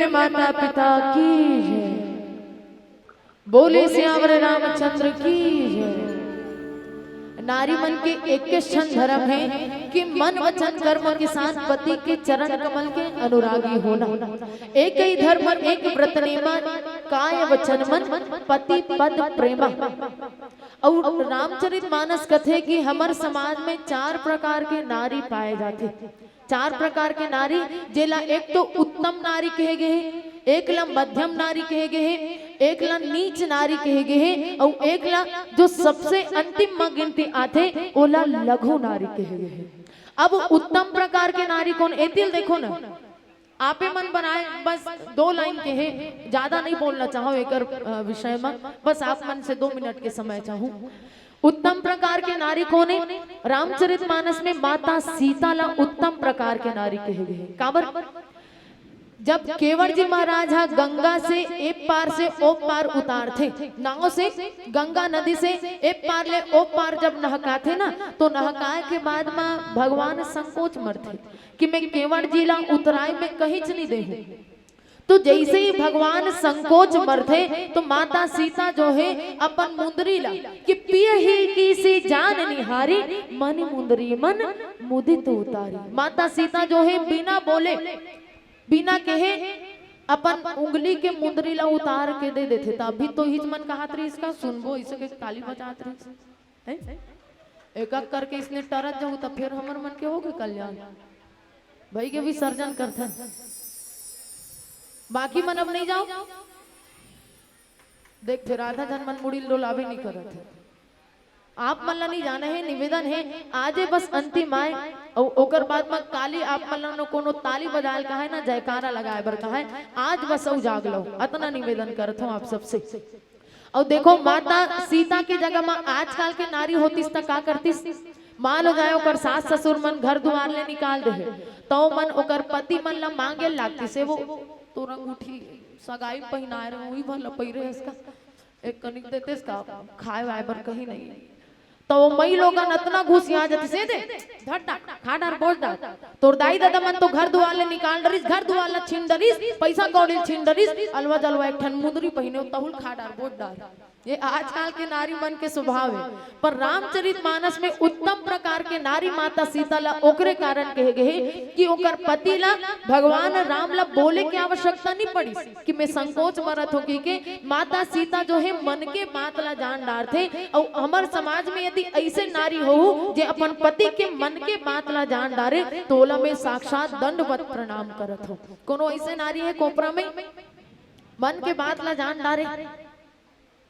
माता पिता की जय। बोले सियावर रामचंद्र की जय। नारी मन के एक क्षण धर्म है कि मन वचन कर्म के साथ पति के चरण कमल के अनुरागी होना। एक ही धर्म एक व्रत नेमा, काय वचन मन पति पद प्रेमा। अउ रामचरित मानस कथे कि हमर समाज में चार प्रकार के नारी पाए जाथे। चार प्रकार के नारी, जेला एक तो उत्तम नारी कहे गे हे, एक ला मध्यम नारी कहे गे हे, एक ला नीच नारी कहे गे हे, अउ एक ला जो सबसे अंतिम म गिनती आथे, ओला लघु नारी कहे गे हे। अब उत्तम प्रकार के नारी कोन, एतिल देखो ना, आपे मन बनाए, बस दो लाइन के हे, ज्यादा नहीं बोलना चाहो एकर, अ, विषय म, बस आप मन से दो मिनट के समय चाहूं। उत्तम प्रकार के नारी कोन हे? रामचरित मानस में माता सीता ला उत्तम प्रकार के नारी कहे गे हे। काबर? जब केवट जी महाराज हा गंगा से ए पार से ओ पार उतारथे, नाव से गंगा नदी से ए पार ले ओ पार जब नहकाथे ना, तो नहकाए के बाद म भगवान संकोच मरथे कि मैं केवट जी ला उतराए में कहीं च नहीं देहूं। तो जैसे ही भगवान संकोच मरथे, तो माता सीता जो है अपन मुंदरी ला कि पियही की सी जान निहारी, मन मुंदरी मन मुदित उतारी। माता सीता जो है बिना बोले, बिना कहे अपन उंगली के मुंदरी ला उतार के दे देथे। त अभी तो हिच मन कहत रहिस का सुनबो, इसे के ताली बजात रहिस। हैं? एक एक करके इसने टरत जाहू त फिर हमर मन के होगे कल्याण। भाई के विसर्जन करथन। बाकी मन अब नहीं जाओ। देख फिर आधा जन मन मुड़ी ल डोलाबे नहीं करत हे। आप मन ला नहीं जाना है, निवेदन है, आजे बस अंतिम आए, अउ ओकर बाद म काली आप मन ला कोनो ताली बजाए ल कहाए ना, जयकारा लगाए बर कहाए, आज बस अउ जाग लो, अतना निवेदन करत हूँ आप सबसे। अउ देखो, माता सीता के जगह म आजकल के नारी होतिस त का करतिस? मान लो जाए ओकर सास ससुर मन घर दुआर ले निकाल दे हे, त ओ मन ओकर पति मन ला मांगे लागतिस हे, वो तोर अंगूठी सगाई पहिनाए रहे, उही भर ला पहिरे हस का, एक कनिक देतेस का, खाए वाए बर कहीं नहीं। त ओ मई लोगन अतना घुसिया जतिस हे, दे, धर डार, खा डार, बोज डार। तोर दाई ददा मन तो घर दुआर ले निकाल डरिस, घर दुआर ला छीन डरिस, पैसा कौड़ी ल छीन डरिस, अलवा जलवा एक ठन मुंदरी पहिने, तहू ल खा डार, बोज डार। ये आजकल के नारी मन के स्वभाव है। पर रामचरित मानस में उत्तम प्रकार के नारी माता सीता ला ओकरे कारण कहे गे हे कि ओकर पति ला भगवान राम ला बोले के आवश्यकता नहीं पड़ी कि मैं संकोच मरत हो कहिके। माता सीता जो है मन के बात ला जान डारथे। अउ हमर समाज में यदि ऐसे नारी हो जे अपन पति के मन के बात ला जान डारे, तो ओला मैं साक्षात दंडवत प्रणाम करत हूँ। कोनो ऐसे नारी है कोपरा में मन के बात ला जान डारे?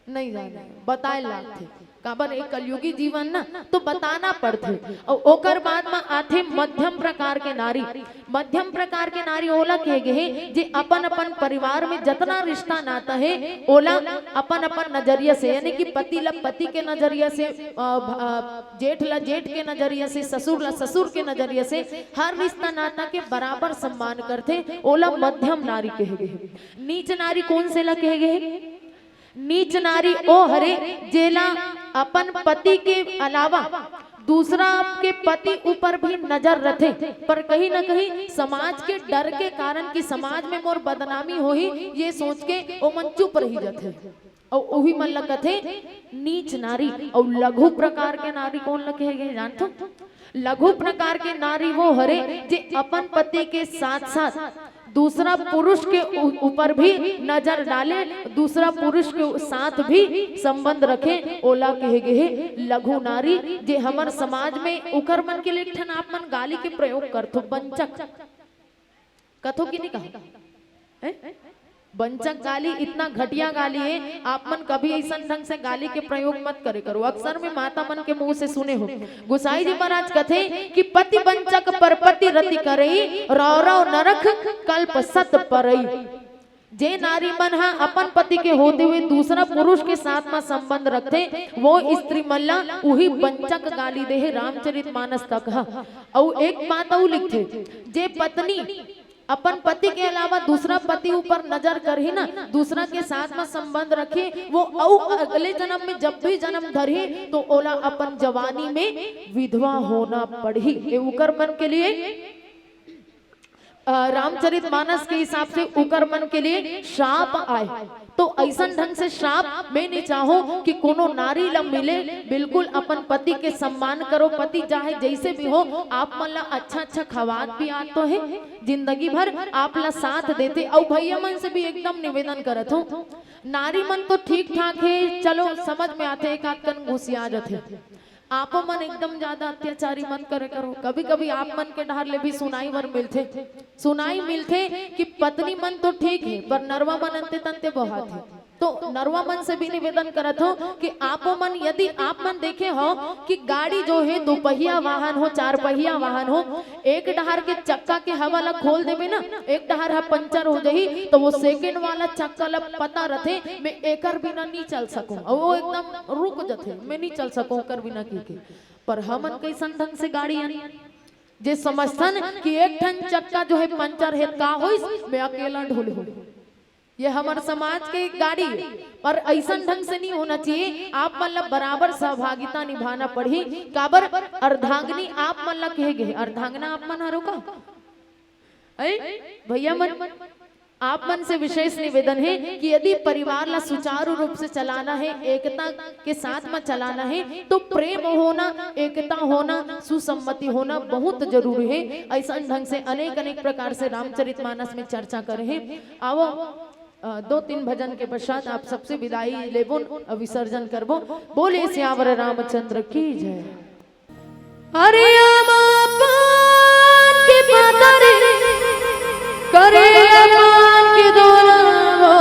नहीं जाने, बताए लागथे। काबर, एक कलयुगी जीवन ना, तो बताना पड़थे। अउ ओकर बाद म आथे मध्यम प्रकार के नारी। मध्यम प्रकार के नारी ओला कहे गे हे, जे अपन अपन परिवार में जतना रिश्ता नाता हे, ओला अपन अपन नजरिया से, यानी कि पति ला पति के नजरिया से, अ, भ-, अ, जेठ ला जेठ के नजरिया से, ससुर ला ससुर के नजरिया से, हर रिश्ता नाता के बराबर सम्मान करथे, ओला मध्यम नारी कहे गे हे। नीच नारी कोन से ला कहे गे हे? नीच नारी ओ हरे, जेला अपन पति के अलावा दूसरा के पति ऊपर भी नजर रथे, पर कहीं ना कहीं समाज के डर के कारण कि समाज में मोर बदनामी होही, ये सोच के ओमन चुप रही जथे। अउ उही मन ला कथे नीच नारी। अउ लघु प्रकार के नारी कोन ला कहे गे, जानथो? लघु प्रकार के नारी वो हरे, जे अपन पति के साथ साथ दूसरा पुरुष के उ-, ऊपर भी नजर डाले, दूसरा पुरुष के साथ भी संबंध रखे, ओला कहे गे हे लघु नारी। जे हमर समाज में उकर मन के लिए एक ठन आप मन गाली के प्रयोग करथो, बंचक कथो कि नहीं कहा? हैं? बंचक गाली इतना घटिया गाली है, आप मन कभी ऐसन ढंग से गाली के प्रयोग मत करे करो। अक्सर में माता मन के मुंह से सुने हो, गोसाई जी महाराज कथे कि पति बंचक पर पति रति करई, रौ रौ नरक कल्प सत परई। जे नारी मन ह अपन पति के होते हुए दूसरा पुरुष के साथ म संबंध रखथे, वो स्त्री मन ला उही बंचक गाली दे हे रामचरित मानस तक ह। अउ एक बात अउ लिखथे, जे पत्नी अपन पति के अलावा दूसरा पति ऊपर नजर करही ना, दूसरा के साथ म संबंध रखही, वो अउ अगले जन्म में जब भी जन्म धरही, तो ओला अपन जवानी में विधवा होना पड़ही। ये उकर मन के लिए अ, रामचरित मानस के हिसाब से उकर मन के लिए श्राप आए। तो अइसन ढंग से श्राप मैं नहीं चाहूं कि कोनो नारी ल मिले। बिल्कुल अपन पति के सम्मान करो, पति चाहे जइसे भी हो, आप मन ल अच्छा अच्छा खवात पियात तो हे, जिंदगी भर आप ल साथ देथे। अउ भैया मन से भी एकदम निवेदन करत हूं, नारी मन तो ठीक ठाक हे, चलो समझ में आथे, एक आध कन घुसिया जाथे। आपो मन एकदम ज्यादा अत्याचारी मत करे करो। कभी कभी आप मन के डहर ले भी सुनाई बर मिलथे, सुनाई मिलथे कि पत्नी मन तो ठीक हे, पर नरवा मन अंते तंते बोहात हे। तो नरवा मन से भी निवेदन करत हूं कि आपो मन, यदि आप मन देखे हो कि गाड़ी जो हे, दो पहिया वाहन हो, चार पहिया वाहन हो, एक डहर के चक्का के हवा ला खोल देबे ना, एक डहर ह पंचर हो जाही, तो वो सेकंड वाला चक्का ला पता रथे, मैं एकर बिना नहीं चल सकूं, अउ वो एकदम रुक जथे, मैं नहीं चल सकूं ओकर बिना की के। पर हमन कइसन ढंग से गाड़ी आनी, जे समझथन कि एक ठन चक्का जो हे पंचर हे, का होइस, मैं अकेला ढुल हूं। ये हमर समाज के गाड़ी, पर अइसन ढंग से नहीं होना चाहिए। आप मन ला बराबर सहभागिता निभाना पड़ही। काबर? अर्धांगिनी आप मन ला कहे गे, अर्धांगना आप मन हरो का? ऐ भैया मन, आप मन से विशेष निवेदन हे कि यदि परिवार ला सुचारू रूप से चलाना हे, एकता के साथ में चलाना हे, तो प्रेम होना, एकता होना, सुसम्मति होना बहुत जरूरी हे। अइसन ढंग से अनेक अनेक प्रकार से रामचरित मानस में चर्चा करे हे। आवो, अ, दो तीन भजन के पश्चात आप सबसे विदाई लेबो, अ, विसर्जन करबो। बोले सियावर रामचंद्र की जय। अरे आमा पान के पाता रे, करे आमान के दोना वो।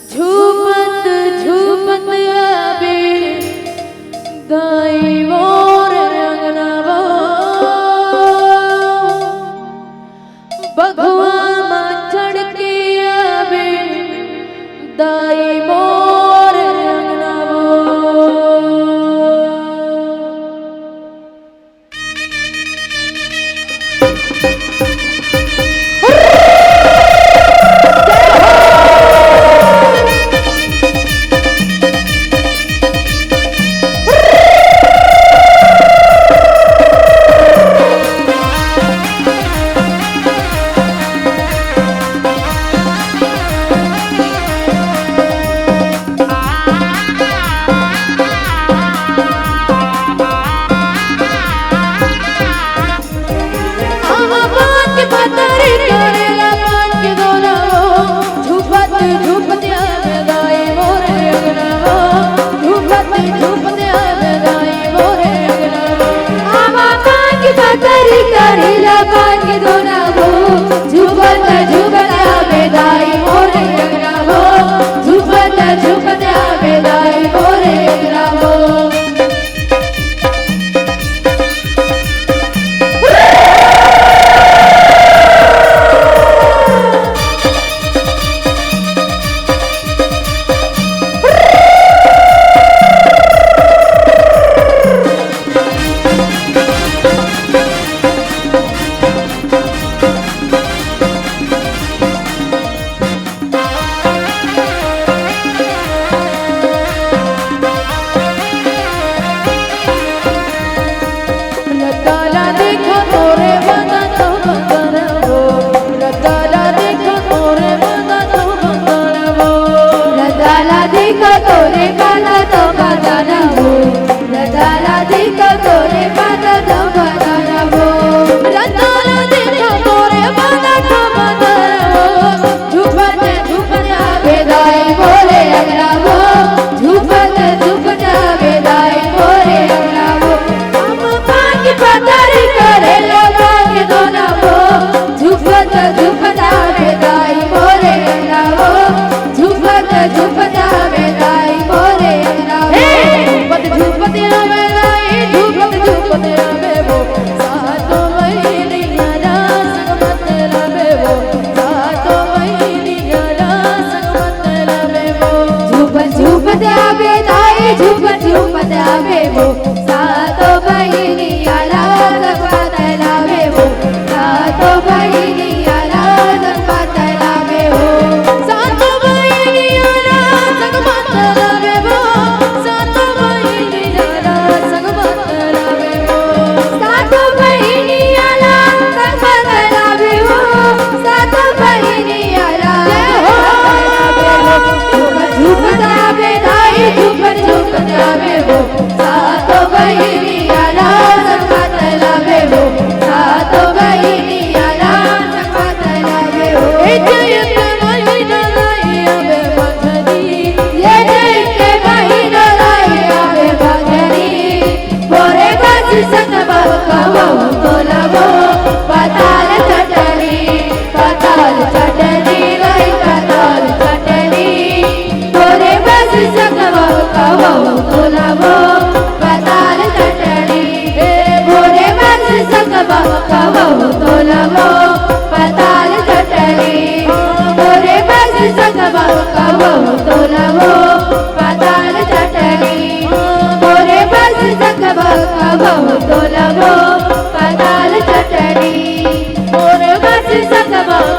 झूपत झूपत आबे दाई मोर अंगना वो। बघवा मा चढ़ के आबे दाई मोर अंगना वो। तब